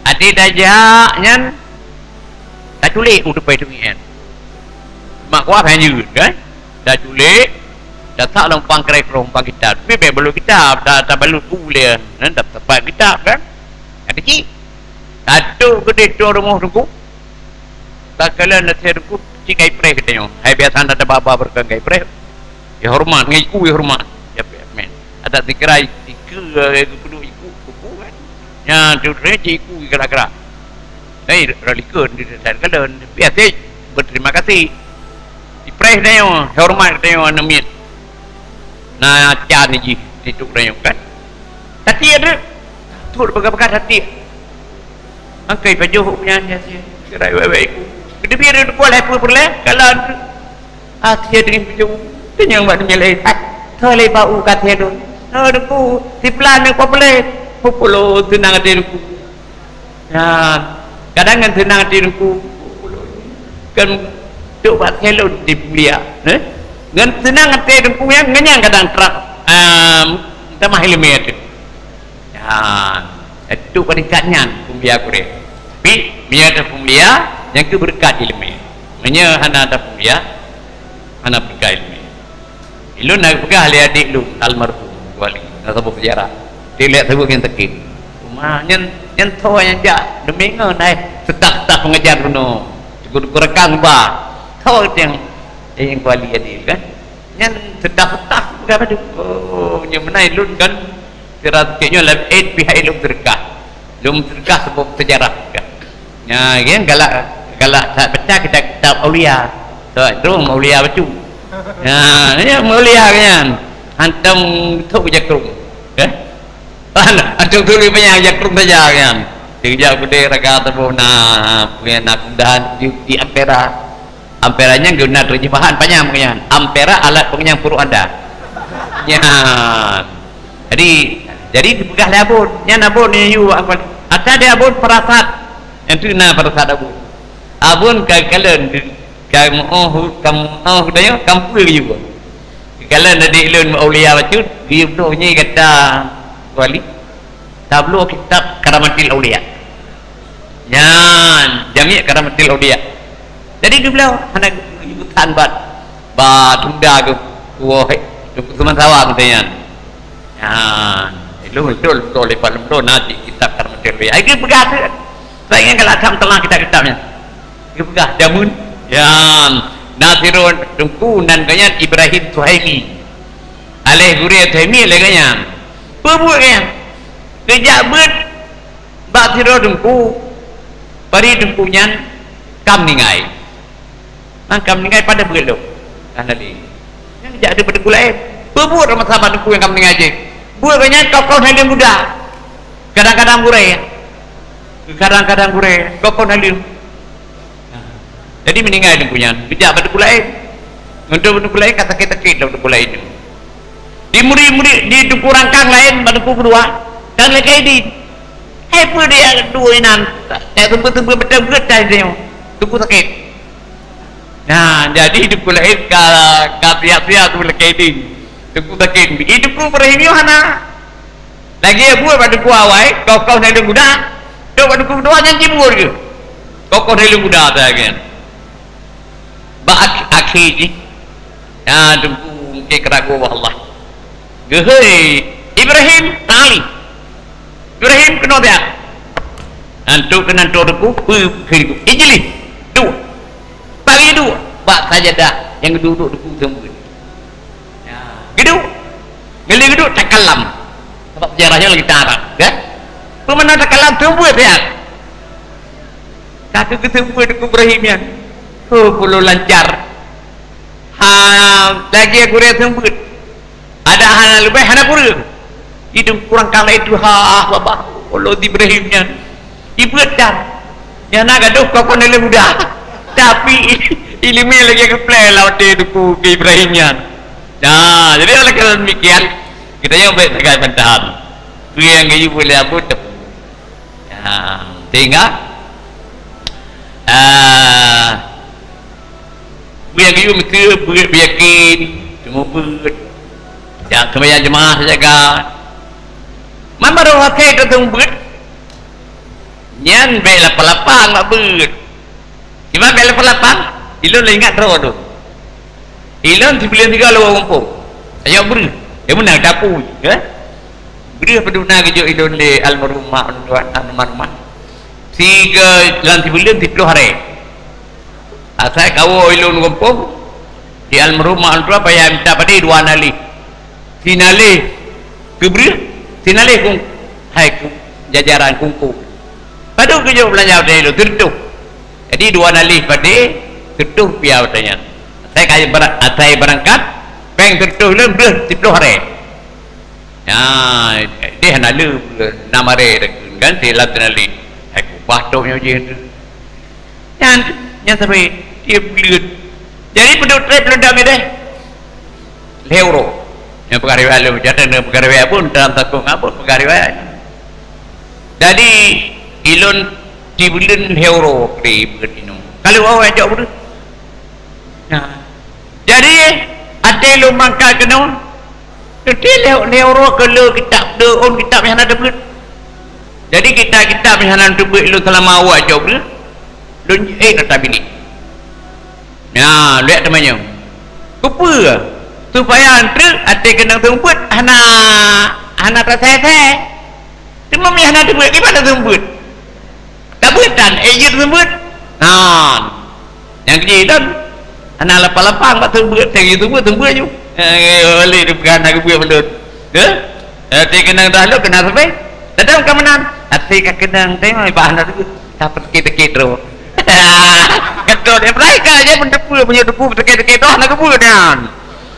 Até tajak nyan, taculék u tupai teungieng. Mak kuah hanjeuet, kan? Taculék, tasak lam pangkrek rong pang kitab. Tapi bèk balot kitab, ta-, tabalot u lé, kan? Ta-, tapat kitab, kan? Até cit. Tatok keudeh tueng rumoh teungku. Takalon até teungku, Cit ka ipreh geutanyoe. Hai biasa na taba-ba beureukan ka ipreh. Ya horeumat, ngon iku ya horeumat. Ya, men. Adak dikira ikeue, eh, geupeuduk iku, iku kan. Nya, tu, tu, cit iku kira-kira. Hai, rot likot, di, di, di, di, biasa, berterima kasih. Ipreh geutanyoe, horeumat geutanyoe aneuk miet. Na can jih di trok rayeuk kan. Tapi ada trok peugah-peugah tapi. Angkai pajoh nyan ya si. Gerai wai-wai iku. Geuteubiet di kuah hai peureulèe kalan. Ah, sia deuh pajoh. Tanyong bak dunia lain. Ah, tho lé bau ka sia dong. Nah, deku, si pelan ni kau boleh. Pukul tu nang ada deku. Nyan, kadang ngon seunang até Teungku, kan, duek bak salon di Pulia, eh? Ngon seunang até Teungku nyan, ngon nyan kadang trok, em, tamah ileumèe teuh. Nyan, duek bak tingkat nyan, peumulia gurèe. Tapi, meunyoe ata peumulia, nyan keuh beureukat ileumèe. Meunyoe hana ata peumulia, hana beureukat ileumèe. Ilôn na geupeugah lé adék lôn, almarhum Wali, na saboh seujarah. Dilèe saboh nyang sakét. Teuma nyan, nyan tho nyang jak, deungoe na, eh, seutah-seutah pengajar bunoe. Teungku-teungku rakang ba. Tho nyang, eh, nyang Wali adék kan. Nyan seutah-seutah peugah padum. Oh, nyan meunan lôn kan. Sira sakét nyoe lam, eh, pihak ilôn seudeukah. Lôn seudeukah saboh seujarah kan. Nya, kan, galak, galak that baca kitab-kitab aulia. Sebab tu aulia bacut. Nya, nya aulia nyan. Hantom thok jakrong. Kan? Hantom turi panyang jakrong saja nyan. Sejak gede raga tubuh na, punya nak mudahan di, di ampera. Ampera nyan guna terjemahan panyang nyan. Ampera alat pengenyang perut anda. Nyan. Jadi, jadi dipeugah lé abon. Nyan abon nyang yue awak. Ata di abon parasat. Nyan tu na parasat abon. Abon ka kalon, ka meu'oh, ka meu'oh geutanyoe, ka meupeue geuyue. Ka kalon adék lôn aulia bacut, geuyue bloe nyoe gata Wali. Tabloe kitab Karamatil Aulia. Nyan, Jami' Karamatil Aulia. Jadi geubloe hana geuyue tan bat. Ba tunda geuh, woe, Teungku Suman Sawa geutanyoe nyan. Nyan, ilôn beutôi, beutôi, lepat lôn beutôi, na di kitab Karamatil Aulia. Ai geupeugah tu. Saya ingat kalau asam telah kitab-kitab nyan. Geupeugah jameun. Nyan, na sidroe teungku nan geuh nyan Ibrahim Suhaimi. Aléh gurèe Suhaimi lé geuh nyan. Peue buet geuh nyan? Geujak beuet bak sidroe teungku, bari teungku nyan ka meuninggai. Nyan ka meuninggai padahai beuet lom. Ka na lé. Nyan jak di teungku laén. Peue buet masa bak teungku nyang ka meuninggai jih? Beuet geuh nyan kokoh na lé muda. Kadang-kadang gurèe. Kadang-kadang gurèe, kokoh na lé. Jadi meuninggai teungku nyan, geujak bak teungku laén. Ngon teungku laén ka sakét-sakét lom teungku laén nyoe. Di murit-murit, di teungku rangkang laén bak teungku keudua, kan lé kaidin. Hai peue dia dua inan, tak seumpeur-seumpeur beutôi geutai nyoe. Teungku sakét. Nah, jadi teungku laén ka, ka siap-siap teungku lé kaidin. Teungku sakét. Di teungku Ibrahim nyoe hana. Lagèe buet bak teungku awai, kokoh na lé muda. Tok bak teungku keudua nyan jibuet geuh. Kokoh na lé muda sagai. Bak ak-, akhé jih, ya, teungku mungken keuragu bak Allah. Geuhôi, Ibrahim, ta'ali. Ibrahim, keunoe siat. Nyan tok keunan tok teungku, peue, peue, ijlis. Duek. Bak geuduek. Bak sajadah nyang geuduek teungku seumeubeuet. Ya. Geuduek. Ngon lé geuduek takallam. Sabab seujarah nyan lagèe tan Arab, kan? Peue makna takallam? Seumeubeuet siat. Ka keuh geuseumeubeuet Teungku Ibrahim nyan. Ho, pulo lancar. Ha, lagèe gurèe seumeubeuet. Ada hana leubeh, hana kureueng. Idong kurang kalai tuha, ah, babah. Pulo di Ibrahim nyan. Ibeuet dan. Nyan na gadoh kokon ilèe muda. Tapi, ileumèe lagèe geuplè lam até Teungku Ibrahim nyan. Nah, jadi oleh karena demikian, kita yang baik sagai bantahan. Peue nyang geuyue lé Abu Teungku. Ya, sehingga, ah, peue nyang geuyue meukeue beuet beuyakin, seumeubeuet. Jak seumayang jeumaah jaga. Man barô akhé ka seumeubeuet. Nyan bèk lapang-lapang bak beuet. Kiban bèk lapang-lapang, ilôn lôn ingat droe lôn. Ilôn sibuleuen tiga lôn muphom. Ayok breuh. Nyang meunan tapui, eh? Breuh padum na geujok ilôn lé almarhum mak lôn tuan, almarhumah. Siga lam sibuleuen siplôh aré. Asai kawoe ilôn gampông, di almarhum mak lôn tuan payah mita padé dua naléh. Sinaléh keu breueh, sinaléh keu, hai keu jajaran kungku. Padub keu jok beulanja watèe ilôn, sireutoh. Jadi dua naléh padé, sireutoh piah watèe nyan. Asai ka ber-, asai beurangkat, péng sireutoh lôn, breueh siploh arèe. Nyan, deh hana le, nam arèe dah kheun kan, silam sinaléh. Hai kubah toh nyoe jih. Nyan, nyan sabe, tiep buleuen. Jadi, peuduek trép lôn dam deh. Lhèe uroe. Nyang peugah riwayat lôn, jata na peugah riwayat pun, dalam takong ngabot peugah riwayat. Jadi, ilôn tiep buleuen lhèe uroe, keu ibu inoe. Kalau awak ajak buleuen. Nah. Jadi, até lôn mangkat keunoe, teuntèe lhèe, lhèe uroe keu le kitab, le ôn kitab nyang hana teubeuet. Jadi, kitab-kitab nyang hana teubeuet lôn seulama awak jok le, lôn ék rata binéh. Nyan, lheueh teumanyong. Keupeue? Supaya treuk até keunong seumeubeuet hana, hana tasai-sai. Teuma meunyo hana teubeuet, kiban taseumeubeuet? Tabeuet tan, ék jeuet seumeubeuet. Nyan. Nyang keujih tan, hana lapang-lapang bak seumeubeuet, teuh jeuet seumeubeuet, seumeubeuet ju. Eh, oleh dipeugah hana geubeuet ulôn. Ya? Eh, até keunong dah lôn keunan sabe. Teuma ka meunan, até ka keunong tengok bak hana teubeuet. Tapi teuke-teuke droe. Keudroe, eh, mereka je meunteupeu, meunyo teupeu teuke-teuke droe hana geubeuet nyan.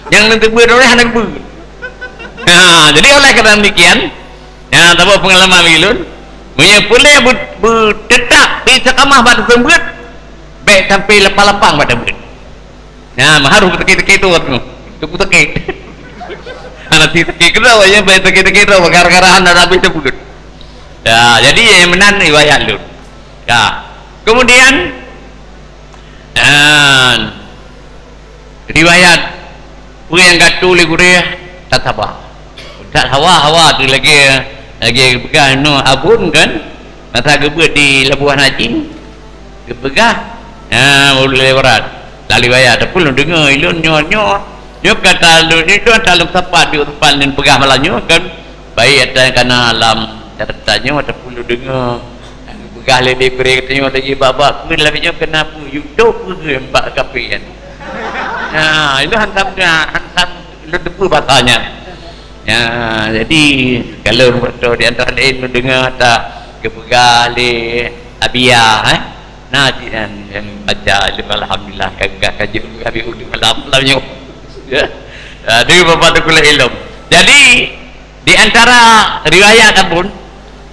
Nyang neuteupeue droe hana geubeuet. Ha, jadi oleh karena demikian, nyan saboh pengalaman bagi lôn, meunyo peureulèe beu-, beu-, teutap beu istiqamah bak teuseumeubeuet, bèk sampai lapang-lapang bak teubeuet. Nyan, harôh beuteuke-teuke droe tu. Teupeu teuke. Hana teuke keudroe, ya, bèk teuke-teuke droe, gara-gara hana habéh teubeuet. Ya, jadi, ya, meunan riwayat lôn. Ya. Kemudian, nyan, riwayat peue nyang ka tuléh gurèe, tasaba. Ustaz Hawa, Hawa tu lagèe, lagèe peugah nyoe Abon kan, masa geubeuet di Labuhan Haji, geupeugah, ha, ulèe barat. Lam riwayat, tapi lôn deungö, ilôn nyoe, nyoe, nyoe kata lôn, nyoe kata lôn sapat, di tempat lôn peugah malam nyoe kan, baik ata kana lam catatan nyoe, tapi lôn deungö. Peugah lé, lé gurèe geutanyoe lagèe bak-bak, peue lagèe nyoe keunan peue, YouTube peue bak kaphé nyan. Nah, itu hantam, hantam lôn teupeu basa nyan. Ya, jadi, kalau beutôi di antara laén mendengar tak geupeugah lé Abia, eh? Nah, cit nyan, nyang baca, alhamdulillah, ka geupeugah ka jeuet, habéh udép malam, malam nyoe. Ya. Ah, di Bapak Teungku Ilom. Jadi, di antara riwayat Abon,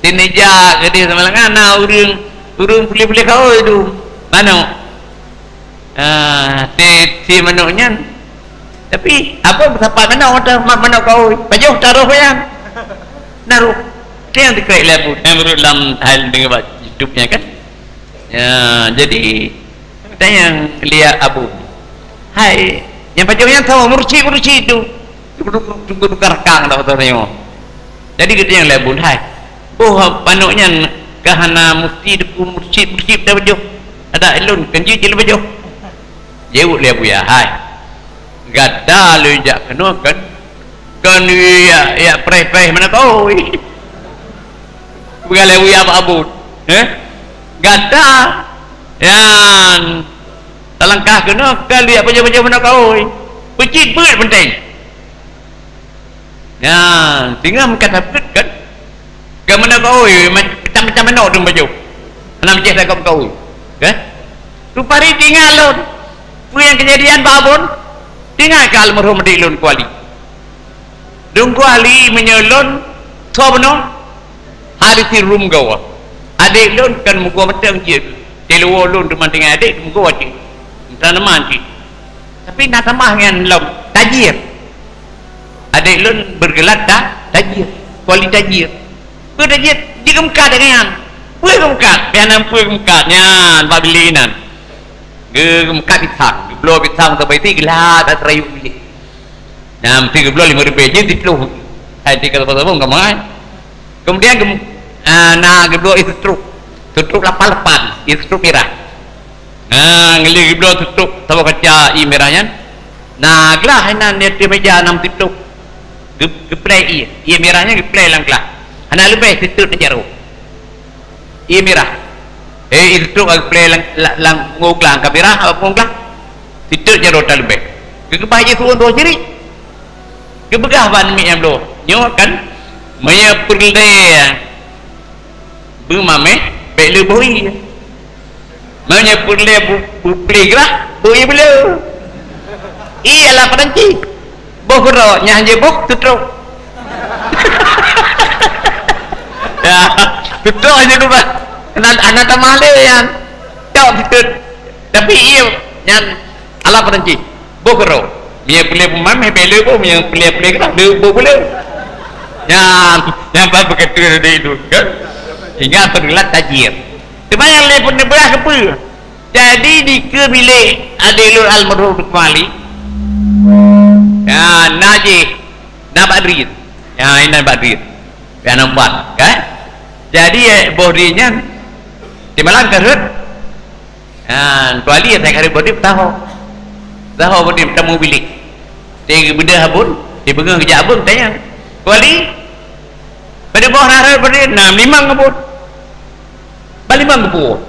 Sinija keudéh seumalangan na ureueng, ureueng puléh-puléh kaôi tu, manok. Ah, si, si manok nyan. Tapi, Abon meusapat manok, ma-, manok kaôi. Pajoh taroh nyan. Naroh. Itu yang dikriek lé Abon. Yang menurut dalam hal dengan YouTube nyan kan. Ya, jadi, Tanyong lé Abon, "Hai, nyang pajoh nyan soe? Mursyid-mursyid tu. Teungku-teungku, teungku tukang rakang dak beutôi nyoe." Jadi geutanyong lé Abon, "Hai, boh manok nyan ka hana musti teungku mursyid-mursyid dak pajoh? Adak ilôn kan jeuet lôn pajoh." Jaweueb lé Abuya, "Hai, gata lôn jak keunoe kan, kon yak, yak preh-preh manok kaôi." Bukan lé Abuya bak Abon. Eh? Gata nyan talangkah keunoe ka liak pajoh-pajoh manok kaôi. Peucit beuet peunteng. Nyan, singoh meukat sapeue kan? Ka manok kaôi, macam-macam manok tu pajoh. Hana meucéh takot kaôi. Kan? Rupari tinggai lôn. Peue nyang keujadian bak Abon? Tinggai ka almarhum adik lôn Kuali. Teungku Ali meunyoe lôn, soe bunoe? Harisi Rum goe. Adék lôn kan meugoe mantong cit. Tiluwoe lôn teuma tinggai adék meugoe cit. Tanaman cit. Tapi na tamah nyan lom, Tajir. Adék lôn bergelar Ta-, Tajir. Kuali Tajir. Peue Tajir? Jeuet geumeukat nyan. Peue geumeukat? Nyan peue geumeukat? Nyan, bak bilék nyan. Ge-, geumeukat pisang. Geubloe pisang sampai ti geulat ateueh rayeuk bilék. Nah, meusti geubloe limong ribèe jih siploh. Hai, tika saboh-saboh ka mangat. Kemudian gem-, ah, na geubloe ié seutruk. Seutruk lapan-lapan, ié seutruk mirah. Nah, geuli geubloe seutruk saboh kaca ié mirah nyan. Nah, glah inan di ateueh mèja nam siploh. Geu-, geuplè ié, ié mirah nyan geuplè lam glah. Hana leubeh siteut jaroe. Ié mirah. Eh, itu tu aku play lang, lang, lang ngoglang kamera, apa ngoglang? Situ je rota lebih. Kegebah je turun tu jadi. Kebeugah ban mi yang bloe. Nyoe kan, meunyoe peureulée beumameh, bék le boh ie. Meunyoe peureulée bu-, beuplé grah, boh ie beuleu. Ie ala Perancis. Boh keudroe, nyan je boh, tutrok. Ya, tutrok je tu, Pak. Anak, anak tamah le nyan. Cok, beutôi. Tapi ie nyan ala Perancis. Boh keudroe. Meunyoe peureulée beumameh, bék le boh, meunyoe peureulée, peureulée grah, le boh beuleu. Nyan, nyan pat beukeutu dari itu, kan? Sehingga teulat tajir. Teubayang lé peuneubeulah keupeue? Jadi, dikeue bilék adé lôn almarhum Teungku Ali. Ya, na jih, na bak drien. Ya, inan bak drien. Ya, nampak, kan? Jadi, eh, boh drien nyan, di malam ka rhot. Ha, Teungku Ali asai ka rhot boh drien, taho. Taho boh drien, tamu bilék. Di beudôh abon, di beungoh geujak abon, tanyong, "Teungku Ali, padub boh na rhot boh drien?" "Na limong abon." "Ban limong geuboh."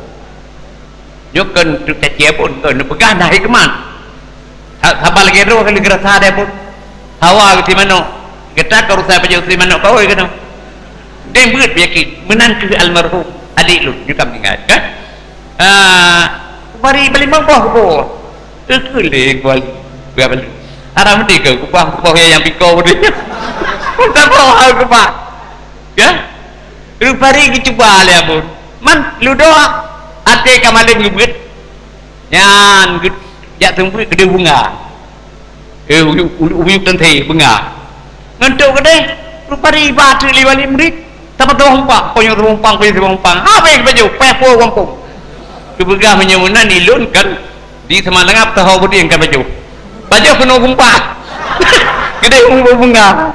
Nyoe kon teucaci abon, kon neupeugah na hikmat. Ha, saban lagée droe kali geurasa deh abon. Hawa geuti manok. Gata ka urusan pajoh geuti manok kawai keunoe. Deh beuet yakin, meunan keuh almarhum adék lôn, nyoe ka meuninggai, kan? Ah, bari ban limong boh geuboh. Teukeuleng kuali. Beurapa lé? Haram deh keu kubah, kubah nyang piko deh. Saboh kubah. Ya? Rupari geucuba lé abon. Man, ludoe até ka malém geubeuet. Nyan geu-, jak seumeubeuet keudeh beunga. Eh, uyuek, uyuek, uyuek teuntée beunga. Ngon trok keudeh, rupari ba teuk lé wali murit. Saboh umpang, panyang umpang, panyang umpang. Habéh baju, payah po gampông. Geupeugah meunyoe meunan ilôn kan di Seumantangab taho beudeng kan baju. Baju keunoe gumpah. Keudeh uyuek beunga.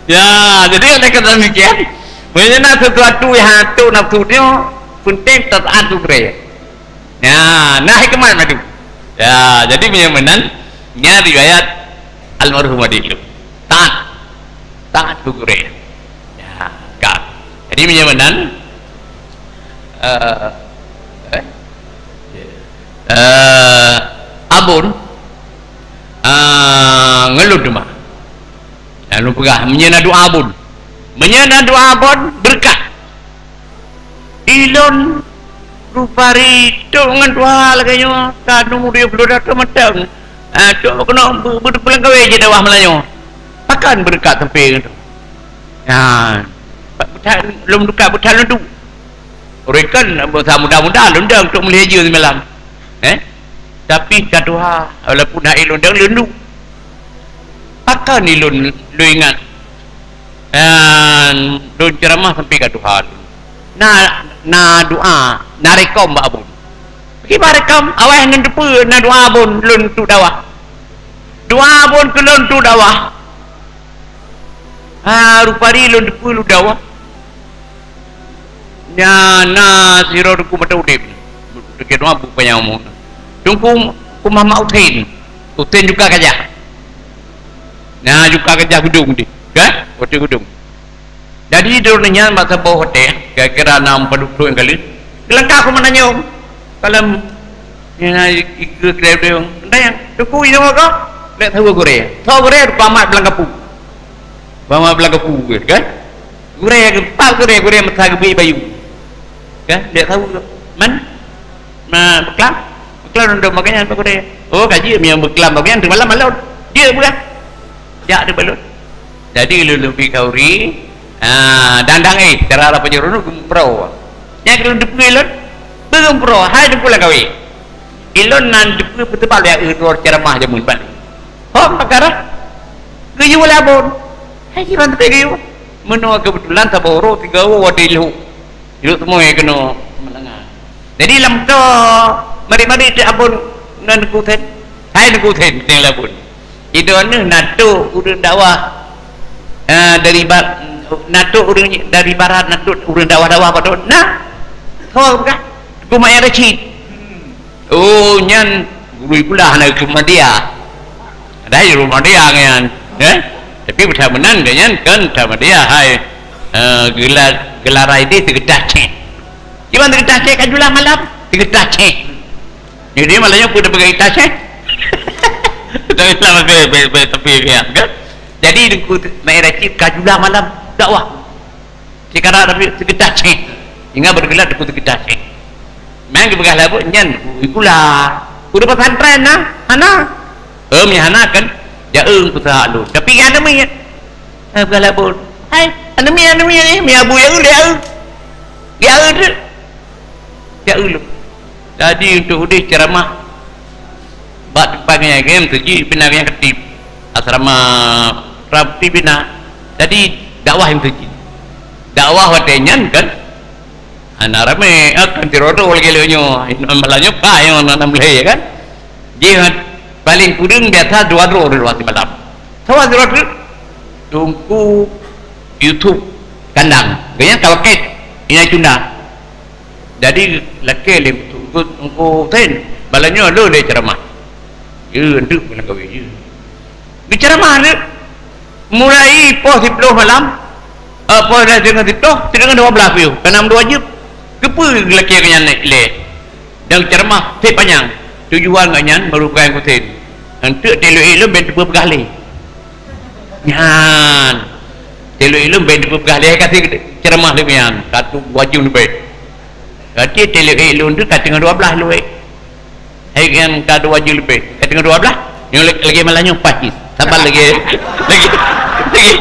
Ya, jadi oleh karena demikian, meunyoe na sesuatu nyang hana teuntèe nafsu nyoe, penting taat keu gurèe. Ya, na hikmat madu. Ya, jadi meunyoe meunan, nyan riwayat almarhum adék lôn. Taat. Taat keu gurèe. Ya, ka. Jadi meunyoe meunan, eh, eh, eh, abon, eh, ngon lôn teuma. Lalu peugah, meunyoe na doa abon. Meunyoe na doa abon, beureukat. Ilôn rupari trok ngon tuha lagèe nyoe, ka nunggu dua puluh datang mantong. Ah, trok keunoe beu-, beu-, beuteupeulangkawe jih dakwah meulanyoe. Pakon beureukat sampoe ngon tu. Nyan. Beutat, lôn duka beutat lôn tu. Ureueng kan, sa muda-muda lôn dong trok meulhèe jeue simalam. Eh? Tapi ka tuha, walaupun hana lôn dong, lôn duek. Pakon ilôn lôn ingat? Dan lôn ceuramah sampoe ka tuha lôn. Na, na doa, na rekom bak abon. Kiban rekom, awai neuteupeu na doa abon lôn trok dakwah. Doa abon keu lôn trok dakwah. Ha, rupari lôn teupeu lôn dakwah. Nyan na sidroe Teungku Mata Udép. Teungku Mata Udép panyang umu. Teungku, Teungku Muhammad Husein. Husein Juka Kajah. Na Juka Kajah Geudong deh. Kan? Watèe Geudong. Jadi, droeneuh nyan masa boh watèe, kira-kira na padub ploh nyang ka lheueh. Geulangkah keu Menanjong. Kalon, nyan, ikeue keudè-keudè. Entah nyan, Teungku, inong ka? Lheueh saweue gurèe. Saweue gurèe, Teungku Amat Beulangkapu. Teungku Amat Beulangkapu, kan? Gurèe, pat gurèe, gurèe masa geubri bayu. Kan? Lheueh saweue. Man? Ma, beuklam? Beuklam dong bak nyan, bak gurèe. Oh, ka jeuet, meunyo beuklam bak nyan, teumalam alot. Jeuet, beuklam. Jak di balot. Jadi, lôn leubeh khauri, ah, dan dang, eh, cara rapat jurunu geumpro. Nyang lôn teupeu lôn, beugumpro, hai teupeu lam kawé. Ilôn nan teupeu peuteubal ya, eh, droe ceramah jameun ban. Hom, pakara. Geuyue lé abon. Hai, kiban teupeu geuyue. Meunoe keubeutulan saboh uroe, tiga uroe, wadée lhok. Ilok teumui keunoe meulangah. Jadi lam to mari-mari teu abon ngon Teungku Sen. Hai Teungku Sen, teueng labon. Idong neuh na trok ureueng dakwah, eh, dari ba-, na trok ureueng dari barat, na trok ureueng dakwah-dakwah padon. Nah. Ho bukan? Teungku Mak Yah Rasyid. Oh, nyan guru pula hana keu Muhammadiyah. Ada keu Muhammadiyah nyan, eh? Tapi buta meunan nyan kan Muhammadiyah hai, eh, geula-, geularai di teugeutah cit. Iban teugeutah cék ka julang malam, teugeutah cék. Jadi malam nyoe peue teupeugah geutah cék? Tapi lama be be be tapi ya kan. Jadi Teungku Maé Rasyid ka julang malam dakwah. Sikara tapi teugeutah cék. Ingat bergelar Teungku teugeutah cék. Memang geupeugah lagée nyan gula. Guru pesantren na, hana. Em, ya hana kan? Ya em kusa lôn. Tapi ya demi ya. Eh, peugah lagée, "Hai, aneuk miet, aneuk miet, eh, mi abu ya ulée, ya." Ya ulée. Ya ulée. Jadi untuk udeh ceramah bak tempat nyang game tu ji bina nyang ketip. Asrama Prapti bina. Jadi dakwah yang tu ji. Dakwah watée nyan kan. Hana ramé, ah, kan tirodo lagi lé nyoe. Malah nyoe pa yang aneuk mulai ya kan. Jih paling kureueng biasa dua droe dua simalam. Sawa droe tu Teungku Yusuf Kandang. Gaya ka paket ina Cunda. Jadi lakée lé Teungku, Teungku Hussein, malam nyoe lôn lé ceramah. Ya, enteuk pun lagée ya. Geuceramah lé. Mulai poh siploh malam, eh, poh dah dengan siploh, teungoh dua belas piôh, keunan dua jeuem. Keupeue lakée nyan lé? Dan ceramah sit panyang. Tujuan gobnyan meureukai Hussein. Enteuk teuleuek lôn ben teupeue peugah lé. Nyan. Teuleuek lôn ben teupeue peugah lé, kasi ceramah lé nyan. Satu dua jeuem leubeh. Berarti teuleuek lôn tu ka teungoh dua belas luwek. Hai kan ka dua jeuem leubeh. Ka teungoh dua belas. Nyoe lagi, lagi malam nyoe pas jih. Saban lagi. Lagi. Lagi.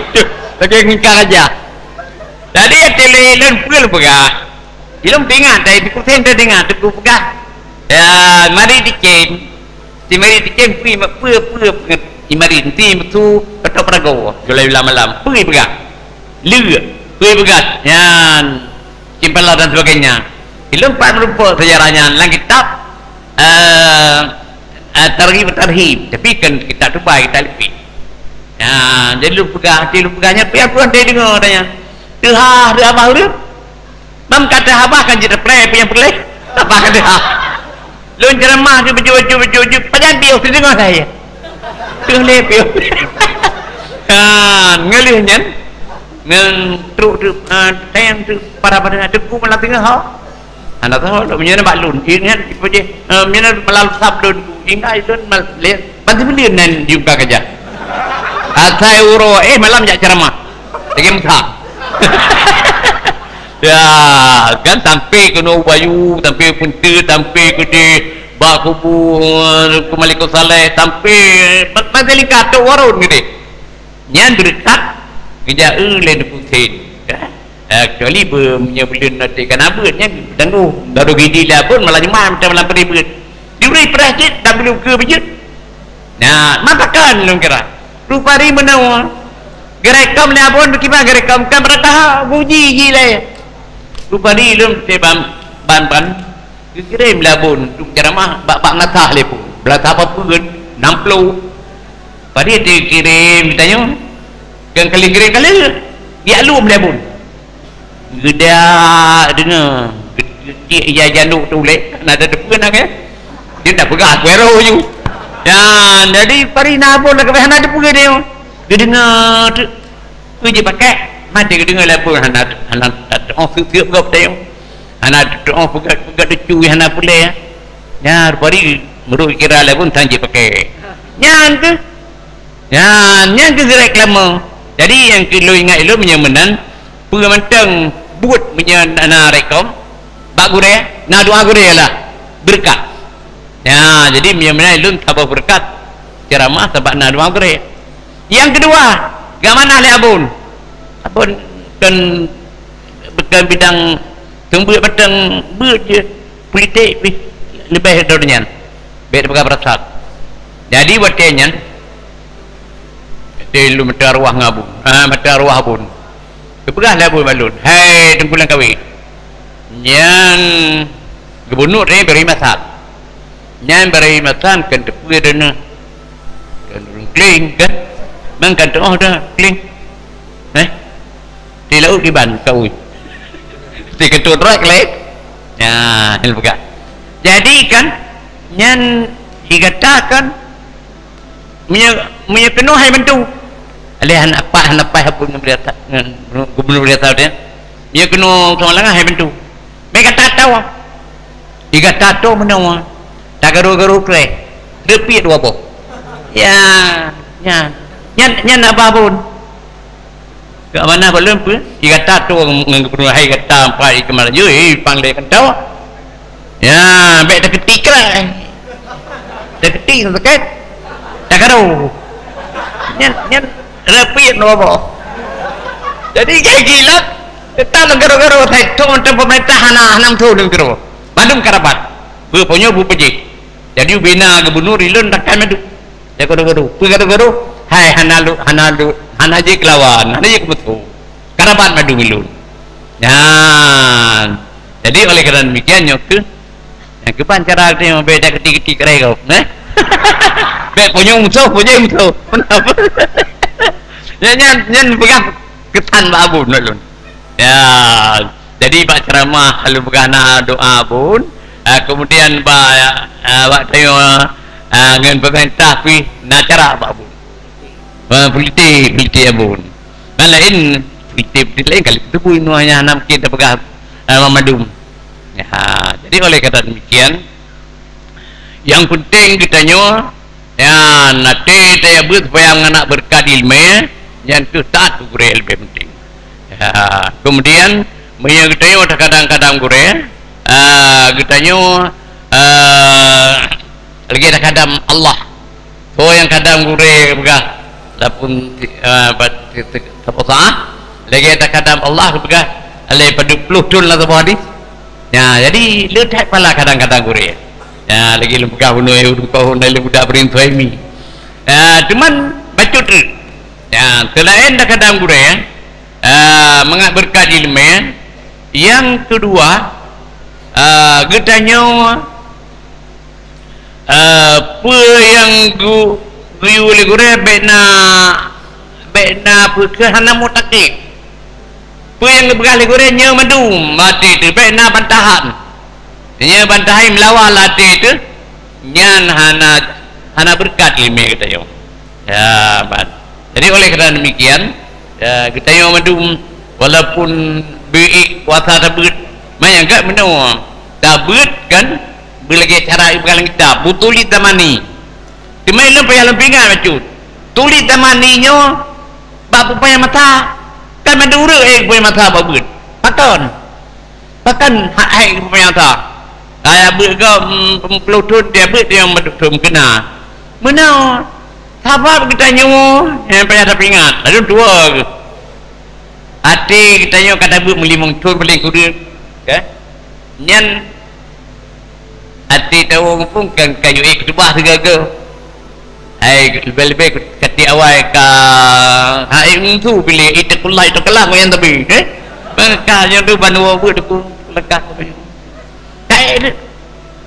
Lagi ngingkang aja. Jadi teuleuek lôn peue lôn peugah. Ilôn teuingat, dari Teungku Hussein teuingat, Teungku peugah, "Ya, mari dicen." Si mari dicen, peue, peue, peue, peue, si mari, enti mesu, ketok perago, julai ulang malam. Peue peugah? Leuk, peue peugah? Nyan, simpala dan sebagainya. Ilôn pat meureumpok sejarah nyan lam kitab, eh, eh, Targhib Tarhib. Tapi kan kitab tubai, kitab lipik. Ya, jadi lôn peugah, lôn peugah nyan, pian pun deungoe tanya. Teuhah, teuhah bah ureueng. Mam kata haba kan jeuet teupreh, peue nyang peureulèe? Haba kata ha. Lôn ceramah jeuet, jeuet, jeuet, jeuet, jeuet, pajan piôh teudeungoe lagèe. Piôh lé, piôh. Ha, ngon lheueh nyan, ngon trok teuk, ha, tayang teuk para-para teungku malam teungoh, ha. Hana tahu, meunyoe na bak lôn, ingat, ha, meunyoe na malam Sabtu lôn, ingat lôn mal-, lé-, Ban sibuleuen nan di muka keujah. Asai uroe, eh, malam jak ceramah. Lagèe meusa. Ya, kan sampai keunoe bayu, sampai peunte, sampai keudeh bak kubu, eh, Teungku Malikus Saleh, sampai ma-, masa lingka tok warôn keudeh. Nyan beureukat geujak eu lé Teungku Hussein. Ya. Eh, kecuali be-, meunyoe buleuen nanti kan abeuet nyan tanggoh. Baru gidi lé abon malam Jumat, malam Peureubeuet. Dibri preh cit, tak beli ukeue beujeuet. Nah, mantap kan lôn kira. Rupari meunoe. Gerekom lé abon kiban gerekom kan beurata uji ji lé. Rupari lôn teuban ban-ban geukirém lé abon untuk ceramah bak, bak meunasah lé pun. Beurata apa pun, enam puluh. Padi teukirim tanyoe. Kan kali kirim kali. Dia lom lé abon. Geudak deungoe. Geudak ija jalok tu lé. Na ada depan nak eh. Dia tak peugah aku ero ju. Dan jadi pari na abon dah kebeh na depan dia. Geudeungoe tu. Tu je pakai. Mati geudeungoe lé abon hana, hana tak oh siap-siap gop tayong. Hana tu'oh peugah-peugah tucu hana puléh. Nya, rupari meureuh kira lé pun tan jipakai. Nyan keuh. Nyan, nyan keuh geurek lama. Jadi, nyang keu lôn ingat ilôn meunyoe meunan, peue mantong buet meunyoe na rekom, bak gurée, na doa gurée lah, beureukat. Nya, jadi meunyoe meunan ilôn saboh beureukat, ceramah sabab na doa gurée. Nyang keudua, geuamanah lé abon. Abon kon, bukan bidang seumeubeuet mantong beuet jih, politik pih leubeh dari nyan. Bék teupeugah beurasat. Jadi watée nyan, watée lôn meuteumé arwah ngon abon. Ah, meuteumé arwah abon. Geupeugah lé abon bak lôn, "Hai Teungku Langkawi, nyan geubunuh lé Ibrahim Hasan. Nyan Ibrahim Hasan kon teupeue droeneuh." Kan ureueng kling, kan? Memang kan teuoh dah kling. Eh? Di laôt kiban kaui. Di keutut rot lé. Ya, ilmu peugah. Jadi kan, nyan digatakan, meunyoe, meunyoe keunoe hai bantu. Alèh hana pat, hana pat, hana pat gubernur biasa, gubernur biasa dia. Meunyoe keunoe Samalanga hai bantu. Mé gata toh. Di gata toh meunoe. Tagaro-garo kreh. Reupit dua boh. Ya, ya. Nyan, nyan abah bun. Keu amanah bak lôn peue? Di gata toh ngon gubernur hai gata empat di Keumah Laju, eh, pang lé gata. Ya, bèk takeutik lah. Takeutik sakét. Tagaro. Nyan, nyan reupit dua boh. Jadi, kayak gila. Kita negara-negara saya tu macam pemerintah hana, hana tu negara. Bandum karabat. Beupanyang beupajih. Jadi, ubena gubernur ilôn takkan madu. Ya, gaduh-gaduh. Peue gaduh-gaduh? Hai, hana lu, hana lu, hana jeuet keulawan, hana jeuet keumeusu. Karabat madu milun. Nyan. Jadi, oleh karena demikian, nyoe keuh, nyang keuban cara teuh beda keuti-keuti kerai kau. Eh? Bèk punyueng musoh, punyueng musoh. Kenapa? Nyan, nyan, nyan peugah kesan bak Abu Nurul. Ya, jadi bak ceramah lalu peugah na doa pun, ah, kemudian bak, ah, bak tanyoe, ah, ngon pemerintah pih na cara bak pun. Ah, politik, politik pun. Dan lain, politik, politik lain kali teubui nuanya hana mungkin tapeugah, ah, mandum. Ya, jadi oleh kata demikian, nyang penting geutanyoe, nyan, até tajak beuet supaya meunan beureukat ileumèe, nyan keuh taat keu gurèe leubeh penting. Ya, kemudian, meunyoe geutanyoe takadang-kadang gurèe, ah, geutanyoe, ah, lagèe takadang Allah. Soe nyang kadang gurèe peugah, lapun, ah, bat-, saboh saát, lagèe takadang Allah geupeugah, lé padub ploh thon lam saboh hadis. Nya, jadi, le that pala kadang-kadang gurèe. Nya, lagèe lôn peugah bunoe, ureueng kau, na lôn budak Ibrahim Suhaimi. Nya, cuman, bacut treuk. Nya, seulaén takadang gurèe, ah, mangat beureukat ileumèe, nyang keudua, ah, geutanyoe, ah, peue nyang gu-, geuyue lé gurèe bèk na, bèk na peue keuh hana meutakib. Peue nyang geupeugah lé gurèe nyoe mandum, até teuh bèk na bantahan. Nyoe bantahan meulawan até teuh, nyan hana, hana beureukat ileumèe geutanyoe. Ya, ban. Jadi, oleh karena demikian, ya, geutanyoe mandum, walaupun beuék kuasa tabeuet, manyang gak meunoe, tabeuet kan, beulagèe cara ibarat lam kitab, beutuli tamani. Teuma ilôn payah lôn peuingat bacut. Tuli tamani nyoe, bak peupanyang masa, kan mandum ureueng, eh, peupanyang masa bak beuet. Pakon? Pakon hak hai peupanyang masa? Ai beuet keu, mm, peuet ploh thon, dia beuet dia meukeuna. Meunoe, sabab geutanyoe nyang payah tapeuingat, ladôm tuwoe geuh. Até geutanyoe ka tabeuet meulimong thon paléng kureueng, kan? Nyan até tawoe muphom kan kayu ék keutubah sigaga. Hai, leubeh-leubeh kati awai ka hai untu pilih, "Ittaqullah, ittaqullah," ngon nyan tabi, eh? Bangka nyang tu ban woe beuet aku lekah. Hai,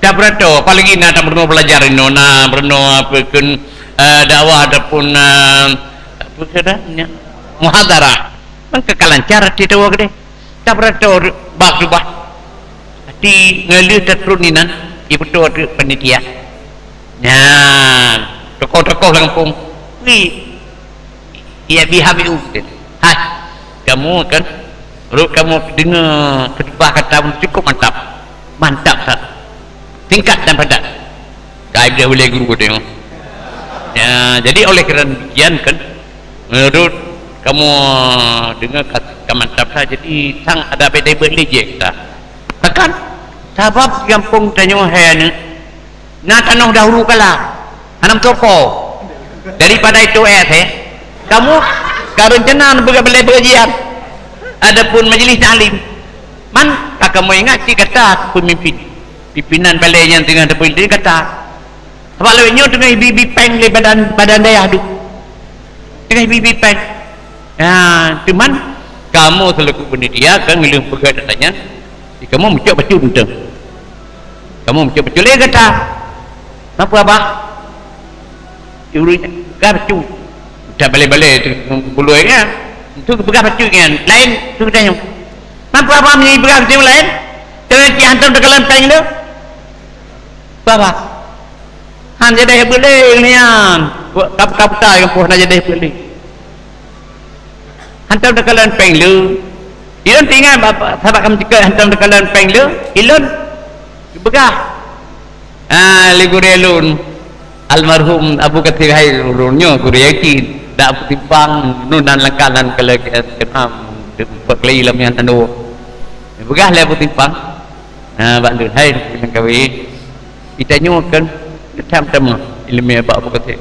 ka beuratoe, apalagi na tameurunoe belajar inoe, na meurunoe apa kheun, eh, dakwah ataupun, eh, apa kheun dah, nya, muhadharah. Bangka ka lancar até tawoe keudeh. Tapeuratoe bak keubah. Até ngon lheueh tatron inan, ibeutôi teuk panitia. Nyan, tokoh-tokoh lam gampông. Wih, ya biha miu. Hai, kamu kan, rot kamu deungoe keutubah kata cukup mantap. Mantap that. Singkat dan padat. Ka iblih ulèe guru tengok. Ya, jadi oleh kerana demikian kan, menurut kamu dengar kat-, ka mantap lah, jadi sang ada beda-beda lé jih kita. Takkan? Sabab gampông tanyoe hai aneuk, na tanoh dahulu kala, hana meutupo. Daripada itu eh, eh, kamu ka rencana neupeugah balai pengajian, adapun majlis taklim. Man, ka kamu ingat cit gata pemimpin. Pimpinan balai nyang teungoh tapeuinti gata. Sabab lawét nyoe teungoh ibi-ibi péng lé badan, badan dayah dum. Teungoh ibi-ibi péng. Ya, cuman kamoe seulaku panitia kan ngileung peugah tanya, di kamoe mucok bacut mantong. Kamoe mucok bacut lé gata. Napa, Abah? Ureueng gata bacut. Dak balé-balé tu buluai nyan. Tu peugah bacut nyan. Laén tu geutanyoe. Napa, Abah, meunyoe peugah bacut laén? Teungoh cit hantom teukalon péng tu. Bah, bah. Han jadeh beuet lé nyan. Buet kap-kap tai gampông hana jadeh beuet lé. Hantom teukalon péng lé. Ilôn teuingat bak, bak, sabab kamoe cukôp hantom teukalon péng lôn, ilôn geupeugah, ah, lé gurée lôn, almarhum Abu Kathir, hai ulôn nyoe gurée yakin, dak Abu Timpang, nun nan langkah nan kala, kala, kala, lam nyan anu. Geupeugah lé Abu Timpang, ah, bak lôn, "Hai, Teungku Langkawi, geutanyoe kan geutam tamah iéleumé bak Abu Kathir."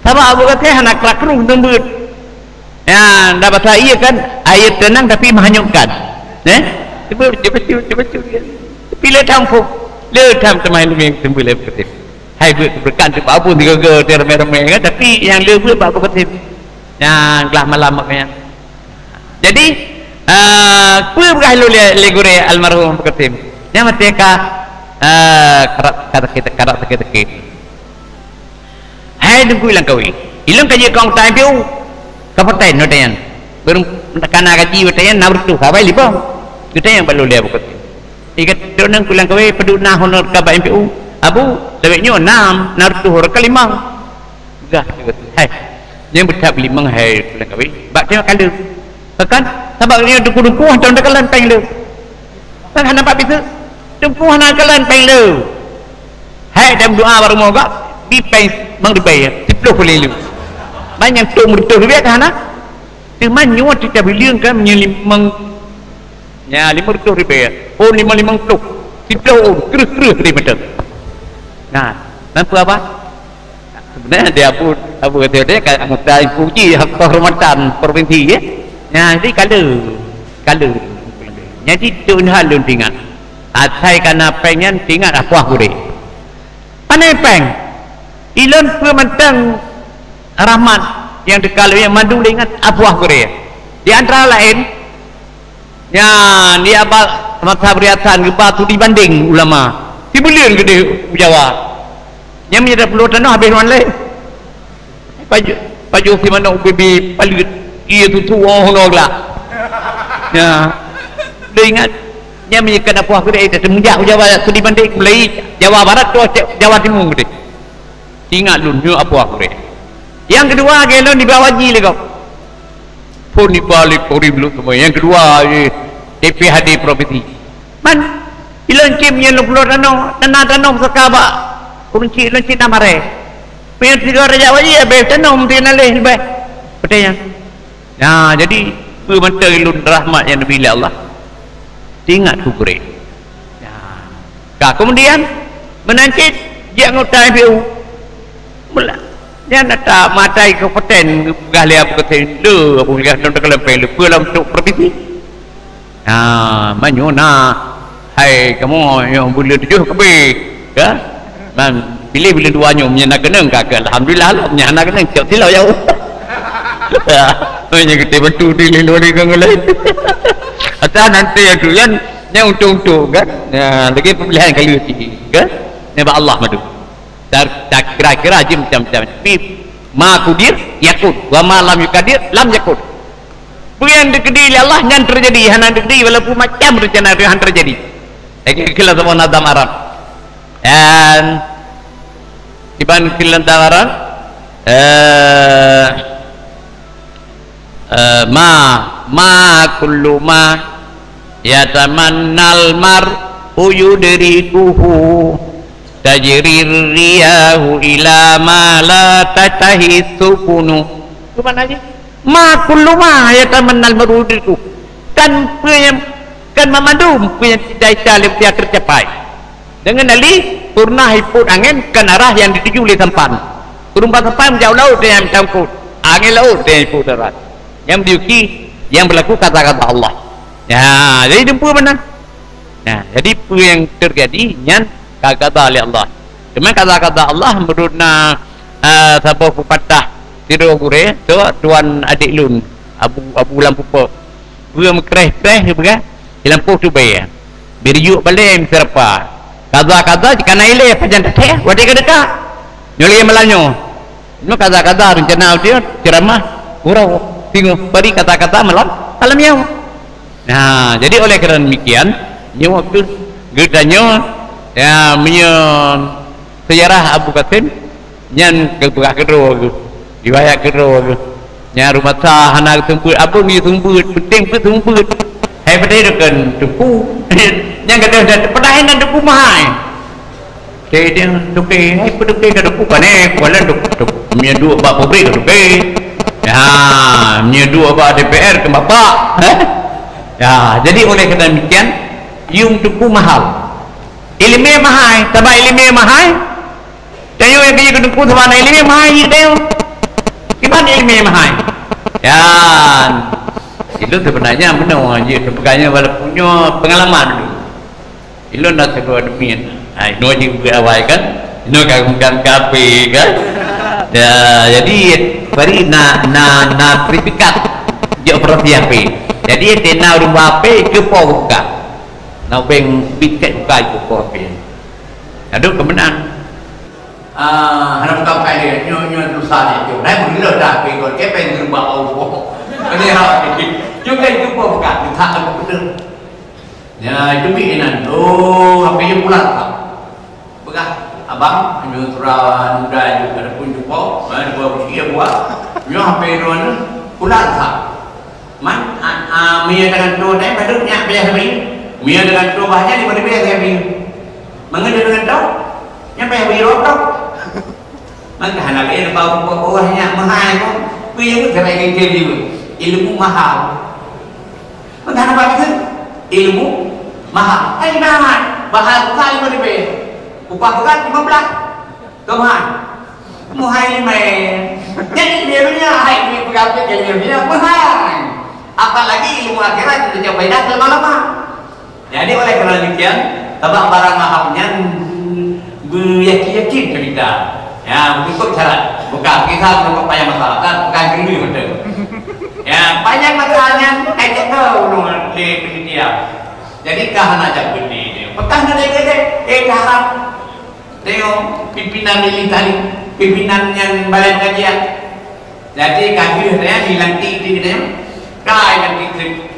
Sabab Abu Kathir hana krak krueng seumeubeuet. Ya, dak basa iya kan, air tenang tapi menghanyutkan. Eh? Cuba, cuba, cuba, cuba, cuba. Tapi le tham phôh. Le tham teuma iéleumé seumeubeuet lé Abu Kathir. Hai beuet keubeureukatan teuh bak Abu tiga-tiga ramé-ramé kan, tapi nyang le beuet bak Abu Kathir. Nyang glah malam makanya. Jadi, eh, peue peugah lôn lé, lé gurée almarhum Abu Kathir? Nyang maté ka, eh, karat, karat sakét, karat sakét-sakét. "Hai Teungku Langkawi, ilôn ka jeuet keu anggota M P U, kapten watée nyan. Beureum-, kana gaji watée nyan enam reutôh, sabai limong." Geutanyong bak lôn lé Abu Kathir. Ikat, "Teungku Langkawi, padum na honor ka bak M P U?" "Abu, lawét nyoe enam, enam reutôh honor ka limong." Peugah, "Hai, nyang beutab limong hai Teungku Langkawi, bak teuma ka lheueh." Kan? Sabab nyoe teungku-teungku hantom teukalon péng lé. Kan hana pat biseuk. Teungku hana kalon péng lé. Hai dan doa baru moga bi péng mang ribèe, siploh peuet lé. Ban nyang tom reutôh ribèe ka hana. Teuma nyoe teuka bileung kan meunyoe limong, nya, limong reutôh ribèe. Oh, limong, limong ploh. Siploh, oh, kreueh-kreueh di mata. Nah, nampak apa? Sebenarnya dia Abu, Abu Kathir dia kan anggota puji kehormatan provinsi, ya. Nah, jadi kala, kala. Jadi tu hal lôn teuingat. Asai kana péng nyan teuingat apoh gurée. Pane péng? Ilôn peue mantong rahmat nyang teuka lé nyan mandum lé ingat apoh gurée. Di antara laén, nyan, di abad masa beuriatan geuba studi banding ulama. Sibuleuen geudeh u Jawa. Nyan meunyoe tapeuloh tanoh habéh ngon lé. Pajoh, pajoh si manok bibi paleuet, ie tutu oh no glah. Ya. Lé ingat, nyan meunyoe kan apoh gurée, eh, teumeujak u Jawa studi banding, mulai Jawa Barat tu Jawa Timur geudeh. Ingat lôn nyoe apoh gurée. Nyang keudua, lagée lôn dibawa haji lé gob. Phon iba lé kori bulut teuma. Nyang keudua, eh, D P H D provinsi. Man, ilôn cit nyan lôn peuloh tanoh, tanoh, tanoh pusaka bak ureueng chik, ilôn cit na maré. Meunyoe tiga raja wajib habéh tanoh meuti na lé leubeh. Beutôi nyan. Nah, jadi peue mantong ilôn rahmat nyang neubi lé Allah. Teuingat keu gurée. Nah, ka keumudian meunan cit jeuet anggota M P U. Mula nyan ata matai kabupaten geupeugah lé Abu Kathir, "Le, Abu Kathir, lôn teuka lempeng le, peue lom trok provinsi?" Ha, manyoe na, hai kamoe nyang buleuen tujoh keubeh, ya. Man, piléh buleuen dua nyoe, meunyoe na keunong ka, ka alhamdulillah lah, meunyoe hana keunong, cok silau jauh. Ya, meunyoe kita bantu di luar negara lain. Atau nanti yang tu kan, yang untung-untung kan. Ya, lagi pemilihan kali lagi kan. Ni bak Allah madu. Tar-, tar-, kira-kira jeuet macam-macam. Tapi ma kudir yakun, wa ma lam yukadir lam yakun. Peue nyang dikeudi lé Allah nyan teujadi, hana dikeudi walaupun macam rencana tu hana teujadi. Lagi keulah saboh nazam Arab. Dan kiban keulah nazam Arab, eh, eh, ma, ma kullu ma yatamannal mar'u yudrikuhu, tajrir riyahu ila ma la tatahi sufunu. Apa makna jih? Ma kullu ma yatamannal mar'u yudrikuhu. Kan peue nyang, kan mamandum peue nyang cita-cita lé manusia teucapai. Deungon ali, peureunah ipot angén kan arah nyang dituju lé sampan. Peurumpok sampan meujak u laôt nyang tamkot, angén laôt nyang ipot darat. Nyang meudeuki, nyang beulaku kata-kata Allah. Ya, jadi dumpeue meunan. Nah, jadi peue nyang teujadi nyan ka gada lé Allah. Teuma kata-kata Allah meunurot na, eh, saboh peupatah sidroe gurée, tu tuan adék lôn, Abu, Abu Lam Pupok. Peue meukreh-kreh geupeugah, di lampôh tubée. Biriuk balée meuseurapa. Kaza-kaza jikana ilée pajan teutée, watée ka dekat. Nyoe lagée malam nyoe. Nyoe kaza-kaza rencana uteuen ceuramah uroe singoh bari kaza-kaza malam, malam nyoe. Nah, jadi oleh karena demikian, nyoe keuh geutanyoe, ya, meunyoe seujarah Abu Qasim, nyan geupeugah keudroe geuh, riwayat keudroe geuh. Nyan rumoh sa hana geuseumeubeuet, abon geuseumeubeuet, peunteng peuet seumeubeuet. Hai padahai deukon teungku. Nyang gadôh dan padahai nan teungku mahai. Teuh dia teungku, hai peue teungku ka teungku pané, kuala teungku. Meunyoe duek bak pabrik ka teungku. Ya, meunyoe duek bak D P R keu bapak. Ya, jadi oleh karena demikian, yum teungku mahal. Ileumèe mahai, sabab ileumèe mahai. Tanyoe nyang keu teungku sabab na ileumèe mahai jih tanyoe. Kiban ileumèe mahai. Ya, itu sebenarnya meunoe jih teupeugah nyoe walaupun nyoe pengalaman dulu. Ilôn na sidroe admin. Ha, inoe jih beuet awai kan? Inoe ka bukan kafe kan? Ya, jadi bari na na na sertifikat jok operasi H P. Jadi tena ureueng ba H P keu po buka. Na ubeng bit cek buka jok po H P. Aduh kemenang. Ah, hana buka buka dia. Nyoe nyoe susah ni. Nyoe dah bergila dah H P kau. Kepeng geubak Allah. Ini ha. Nyoe kan jumpa buka. Tak ada betul. Ya, itu bi inan. Oh, H P je pulang tak. Peugah, abang, nyoe tura muda juga ada pun jumpa. Eh, dua usia buah. Nyoe H P dua ni pulang tak. Man, a, a, mie dengan tu dai baru nyak biasa beli. Mie dengan tu banyak di mana biasa beli. Mangan dengan tu, nyak biasa beli rokok. Maka hana lé bau buah nyak mahal tu. Beli tu sampai gigit juga. Ilmu mahal. Maka hana bagus. Ilmu mahal. Hai dah. Bahasa lima ribu. Upah berat lima belas. Tuhan, muhai limai. Jadi dia punya hai duit pegapai ke dia punya muhai. Apalagi ilmu akhirat itu jauh beda selama-lama. Jadi oleh kerana demikian, sebab barang mahal nyan beryakin-yakin cerita. Ya, mengikut syarat. Bukan kita mengikut payah masalah, kan? Bukan gini betul. Ya, payah masalah nyan, eh, cakap ulung di penelitian. Jadi kah nak jawab ni dia. Pekan ada gede, eh, dah. Tengok pimpinan militari, pimpinan nyang balai pengajian. Jadi kafir dia dilantik di dia. Kai nanti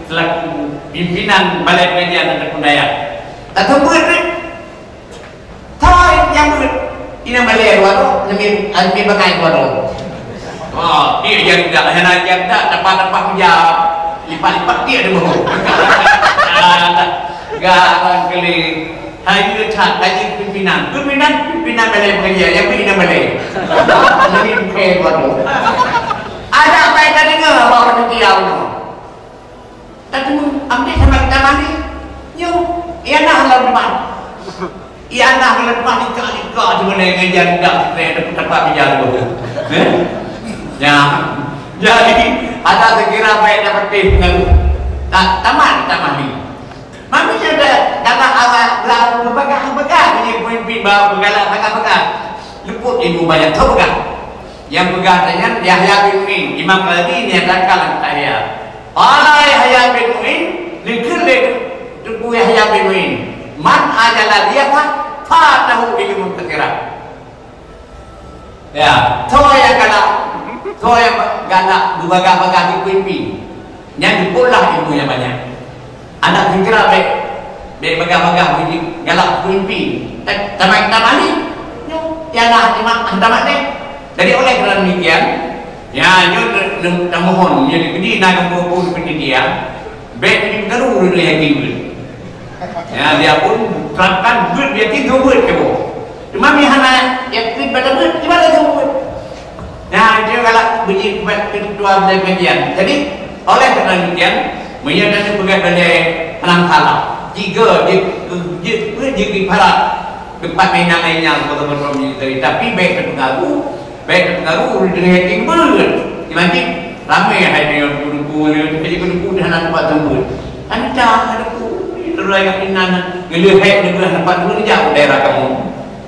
selaku pimpinan balai pengajian ataupun dayah. Tak sembuat deh. Thoi nyang buet. Inong balai dua tu, nemi almi bakai dua tu. Oh, dia jadi dah, hana jadi dah, dapat-dapat puja. Lipat-lipat dia ada bahu. Garang keli. Hai dia that, hai pimpinan. Pimpinan, pimpinan balai pengajian, yang pimpinan balai. Jadi bukan dua tu. Ada apa yang kita dengar bahawa panitia tu? Tatumu, ambil sama kita mandi. Nyo, ia nah lawan teman. Ia nah lawan teman, ika-ika cuma dengan janda, kita ada tempat bicara tu. Eh? Ya. Jadi, ada sekira baik dapat pih pengaruh. Tak, taman, taman ni. Mami ada dalam awal, lalu berbagah-bagah, ini pemimpin baru bergalak bagah-bagah. Luput ilmu banyak, tahu bagah. Nyang peugah nyan Yahya bin Ma'in, Imam Ghazali nyatakan lam kitab Ihya. Qala Yahya bin Ma'in, dikheun lé Teungku Yahya bin Ma'in, "Man ajala dhiyafah, fatahu ilmun katsirah." Ya, soe nyang galak, soe nyang galak beubagah-bagah di peumimpin. Nyan dipeugah ilmu nyang banyak. Aneuk seumeura bèk, bèk bagah-bagah biji galak peumimpin. Ta-, tamat-tamat ni, nyoe, ya lah, tamat, tamat ni. Jadi, oleh kerana demikian, ya, nyoe ne-, ne-, tamohon, nyoe di, di na kamoe pun pendidikan, bèk jadi peukaru ureueng yakin beuet. Ya, dia pun terapkan beuet yakin tu beuet kamoe. Cuma mi hana yakin pada beuet, gimana tu beuet? Nah, dia galak bunyi buat ketua balai pengajian. Jadi, oleh kerana demikian, meunyoe tadi peugah balai Haram Salam, tiga je, je, je, je di parat tempat mainan lainnya, betul-betul militeri. Tapi baik terpengaruh, baik terpengaruh dengan yakin beuet. Di masjid, ramai hai dengan guru-guru, jadi guru-guru dah nak tempat tembus. Ada, ada guru, itu lah yang inang, ngeleuh hai dengan tempat tembus, jauh daerah kamu.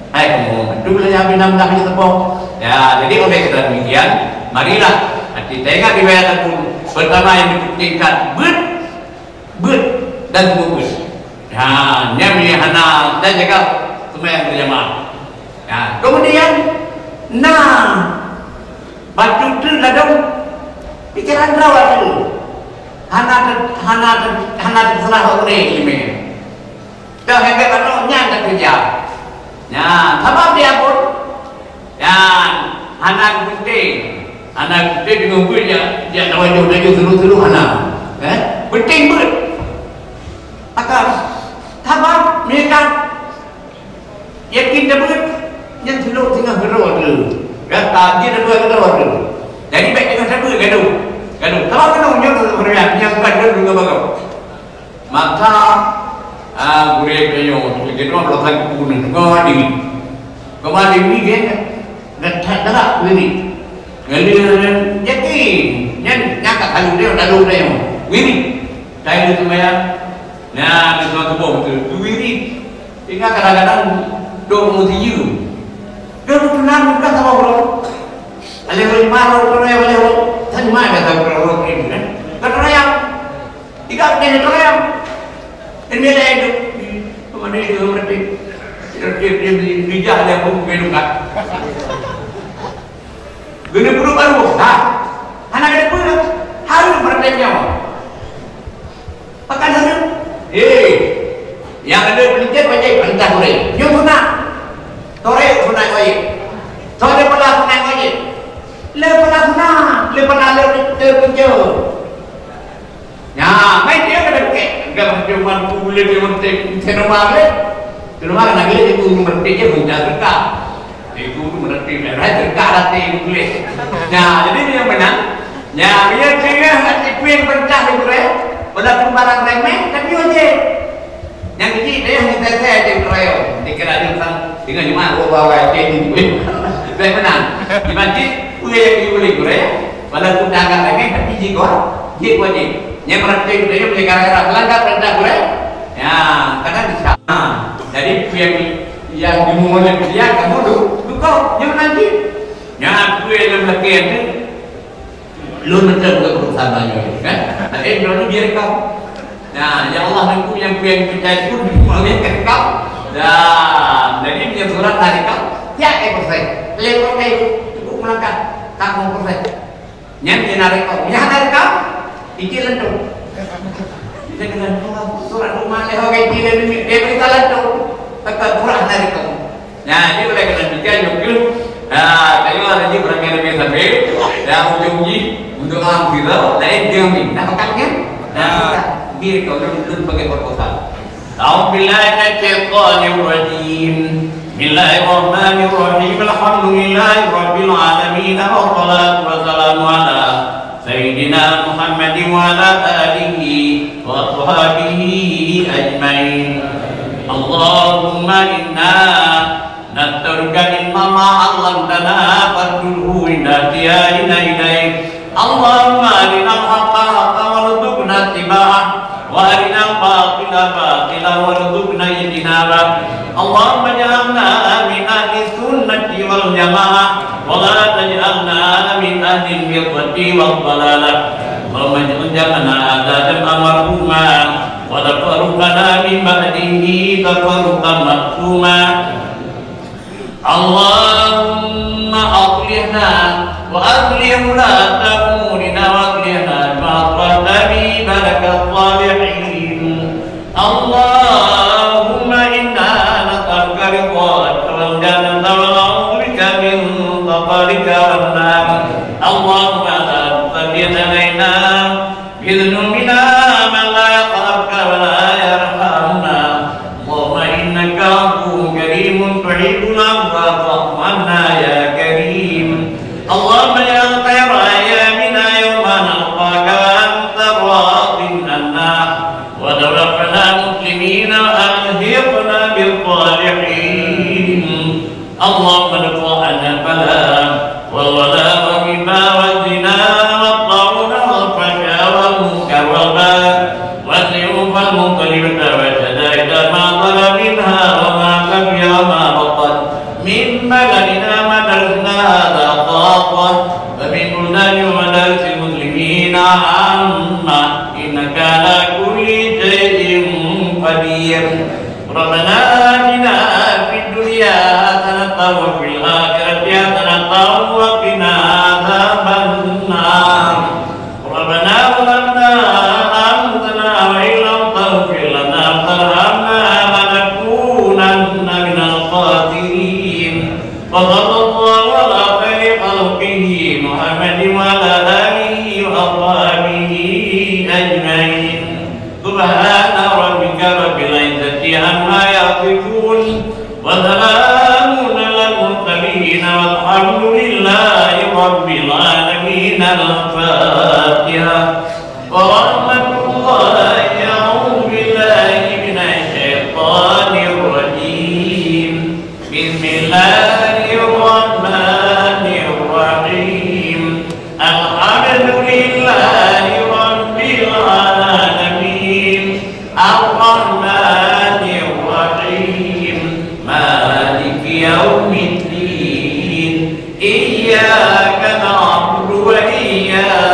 Hai kamoe, tu lah nyang bina mudah je teupeue. Ya, jadi oleh kerana demikian, marilah hati teuingat riwayat aku. Pertama yang diperpentingkan, beuet, beuet dan seumeubeuet. Ya, nyan meunyoe hana dan jaga seumayang berjamaah. Ya, kemudian, nah, bacut tu ladom pikiran rawa tu. Hana ter-, hana ter-, hana terserah oleh ilmu. Teuh hebat baroe nyan teukeujah. Nyan, sabab dia pun, nyan, hana geupeunténg. Hana geupeunténg deungon beuet jak, jak tawajoh-tawajoh seuluh-seuluh hana. Eh? Peunténg beuet. Gadoh. Gadoh. Kalau kena unyang, kena unyang, nyang bukan gadoh juga bagus. Maka, ah, gurèe tanyoe, lagèe nyoe, beulakang kubu nyoe, teungoh di. Keumarin ni dia dah, dah, dah wirit. Ngalor nyan, jadi, nyan, nyan ka kalu dia, lalu dia. Wirit. Saya tu sembahyang. Nah, di suatu bom tu, tu wirit. Sehingga kadang-kadang dok mutiyu. Dia tu tunan bukan sama orang. Aleh lima orang, orang yang aleh orang, saya mana dah tahu orang orang ni kan? Kata orang yang Tiga puluh lima gram. Ini dia itu. Mana dia berarti? Dia, dia, dia beli bijak dia pun minum kan. Guna perut baru. Ha. Anak ada pun harus berarti nyawa. Pakai harus. Eh, yang ada pelicin wajib perintah boleh. Nyo sunat. Torek sunat wajib. Torek pala sunat wajib. Le pala sunat, le pala le, le kerja. Nya, mai dia kena bukit. Enggak macam mana tu boleh dia mertik. Saya nama dia. Saya nama nak dia itu mertik dia bukan sedekah. Itu tu mertik dia. Hai sedekah hati itu boleh. Nya, jadi dia menang. Nya, dia tengah hati pun berkah di Quran. Walaupun barang remeh, tapi wajib. Nyang keuji deh, nyang teuntèe cit keureueng. Dikira jeuem sang, deungon jeumaah dua bawai cit. Bèk meunan. Di masjid, peue nyang geuyue lé keureueng, walaupun dah agak remeh, tapi jih kuat, jih wajib. Nyang meuratéb geutanyoe meunyoe gara-gara meulanggar peurintah keureueng, ya, kadang bisa. Ha, jadi peue nyang, nyang dimungut lé dia, kamoe du-, dukong, nyan meunan cit. Nyan peue nyang lôn lakèe nyan, Lôn meuteumé keu urusan tanyoe, kan? Tapi droeneuh biar kau. Nah, ya Allah, Teungku nyang peue nyang peucaya pun malaikat kau. Dan jadi meunyoe surat dari kau, tiap eh persen. Lewat kayu, cukup melangkah, tak mau persen. Nyan dia narik kau. Nyan narik kau, izin lentong. Kita kena surat rumah lewat kayu, dia beri salah tu. Tetap kurang narik kau. Nah, jadi oleh kerana demikian, nyoe keuh, ah, tanyoe ada jih beurangkai leubeh sabe, dan ujong jih, untuk alam sira, laén deungon mi. Nah, pekat nyan? Nah, sudah. Biar kau lôn, lôn bagi proposal. أعوذ بالله من الشيطان الرجيم. بسم الله الرحمن الرحيم. الحمد لله رب العالمين. والصلاة والسلام على سيدنا محمد وعلى آله وأصحابه أجمعين. اللهم إنا نسألك علما ما علمتنا فاردده إلى أهله إليك. اللهم أرنا الحق حقا وارزقنا اتباعه وأرنا الباطل باطلا وارزقنا اجتنابه. اللهم اجعلنا من أهل السنة والجماعة ولا تجعلنا من أهل الفرقة والضلالة. اللهم اجعل جمعنا هذا جمعا مرحوما وتفرقنا من بعده تفرقا معصوما. اللهم أصلحنا وأصلح ولاة أمورنا وأصلحنا بما أصلحت به عبادك الصالحين. اللهم إنا نسألك رضاك والجنة ونعوذ بك من سخطك والنار. اللهم لا تسلط علينا بذنوبنا من لا يخافك ولا يرحمنا. اللهم إنك عفو كريم تحب العفو فاعف عنا يا كريم. اللهم اجعل خير أيامنا يوم نلقاك وأنت راض عنا وتوفنا مسلمين وألحقنا بالصالحين. اللهم ادفع عنا البلاء والوباء والربا والزنا والطاعون والفحشاء والمنكر والبغي والسيوف والمختلفة والشدائد ما ظهر منها وما خفي وما بطن من بلدنا ومدارسنا هذا خاصة ومن بلدان ومدارس المسلمين عامة إنك على كل شيء قدير. ربنا آتنا في الدنيا حسنة وفي الآخرة حسنة وقنا عذاب النار. ربنا ظلمنا أنفسنا وإن لم تغفر لنا وترحمنا لنكونن من الخاسرين. وصلى الله على خير خلقه محمد وعلى آله وأصحابه أجمعين. سبحان ربك رب العزة عما يصفون. وسلام على المرسلين والحمد لله الفاتحة. ورحمة الله، أعوذ بالله من الشيطان الرجيم. بسم الله الرحمن الرحيم. الحمد لله رب العالمين. الرحمن الرحيم. مالك يوم الدين. إياك نعبد وإياك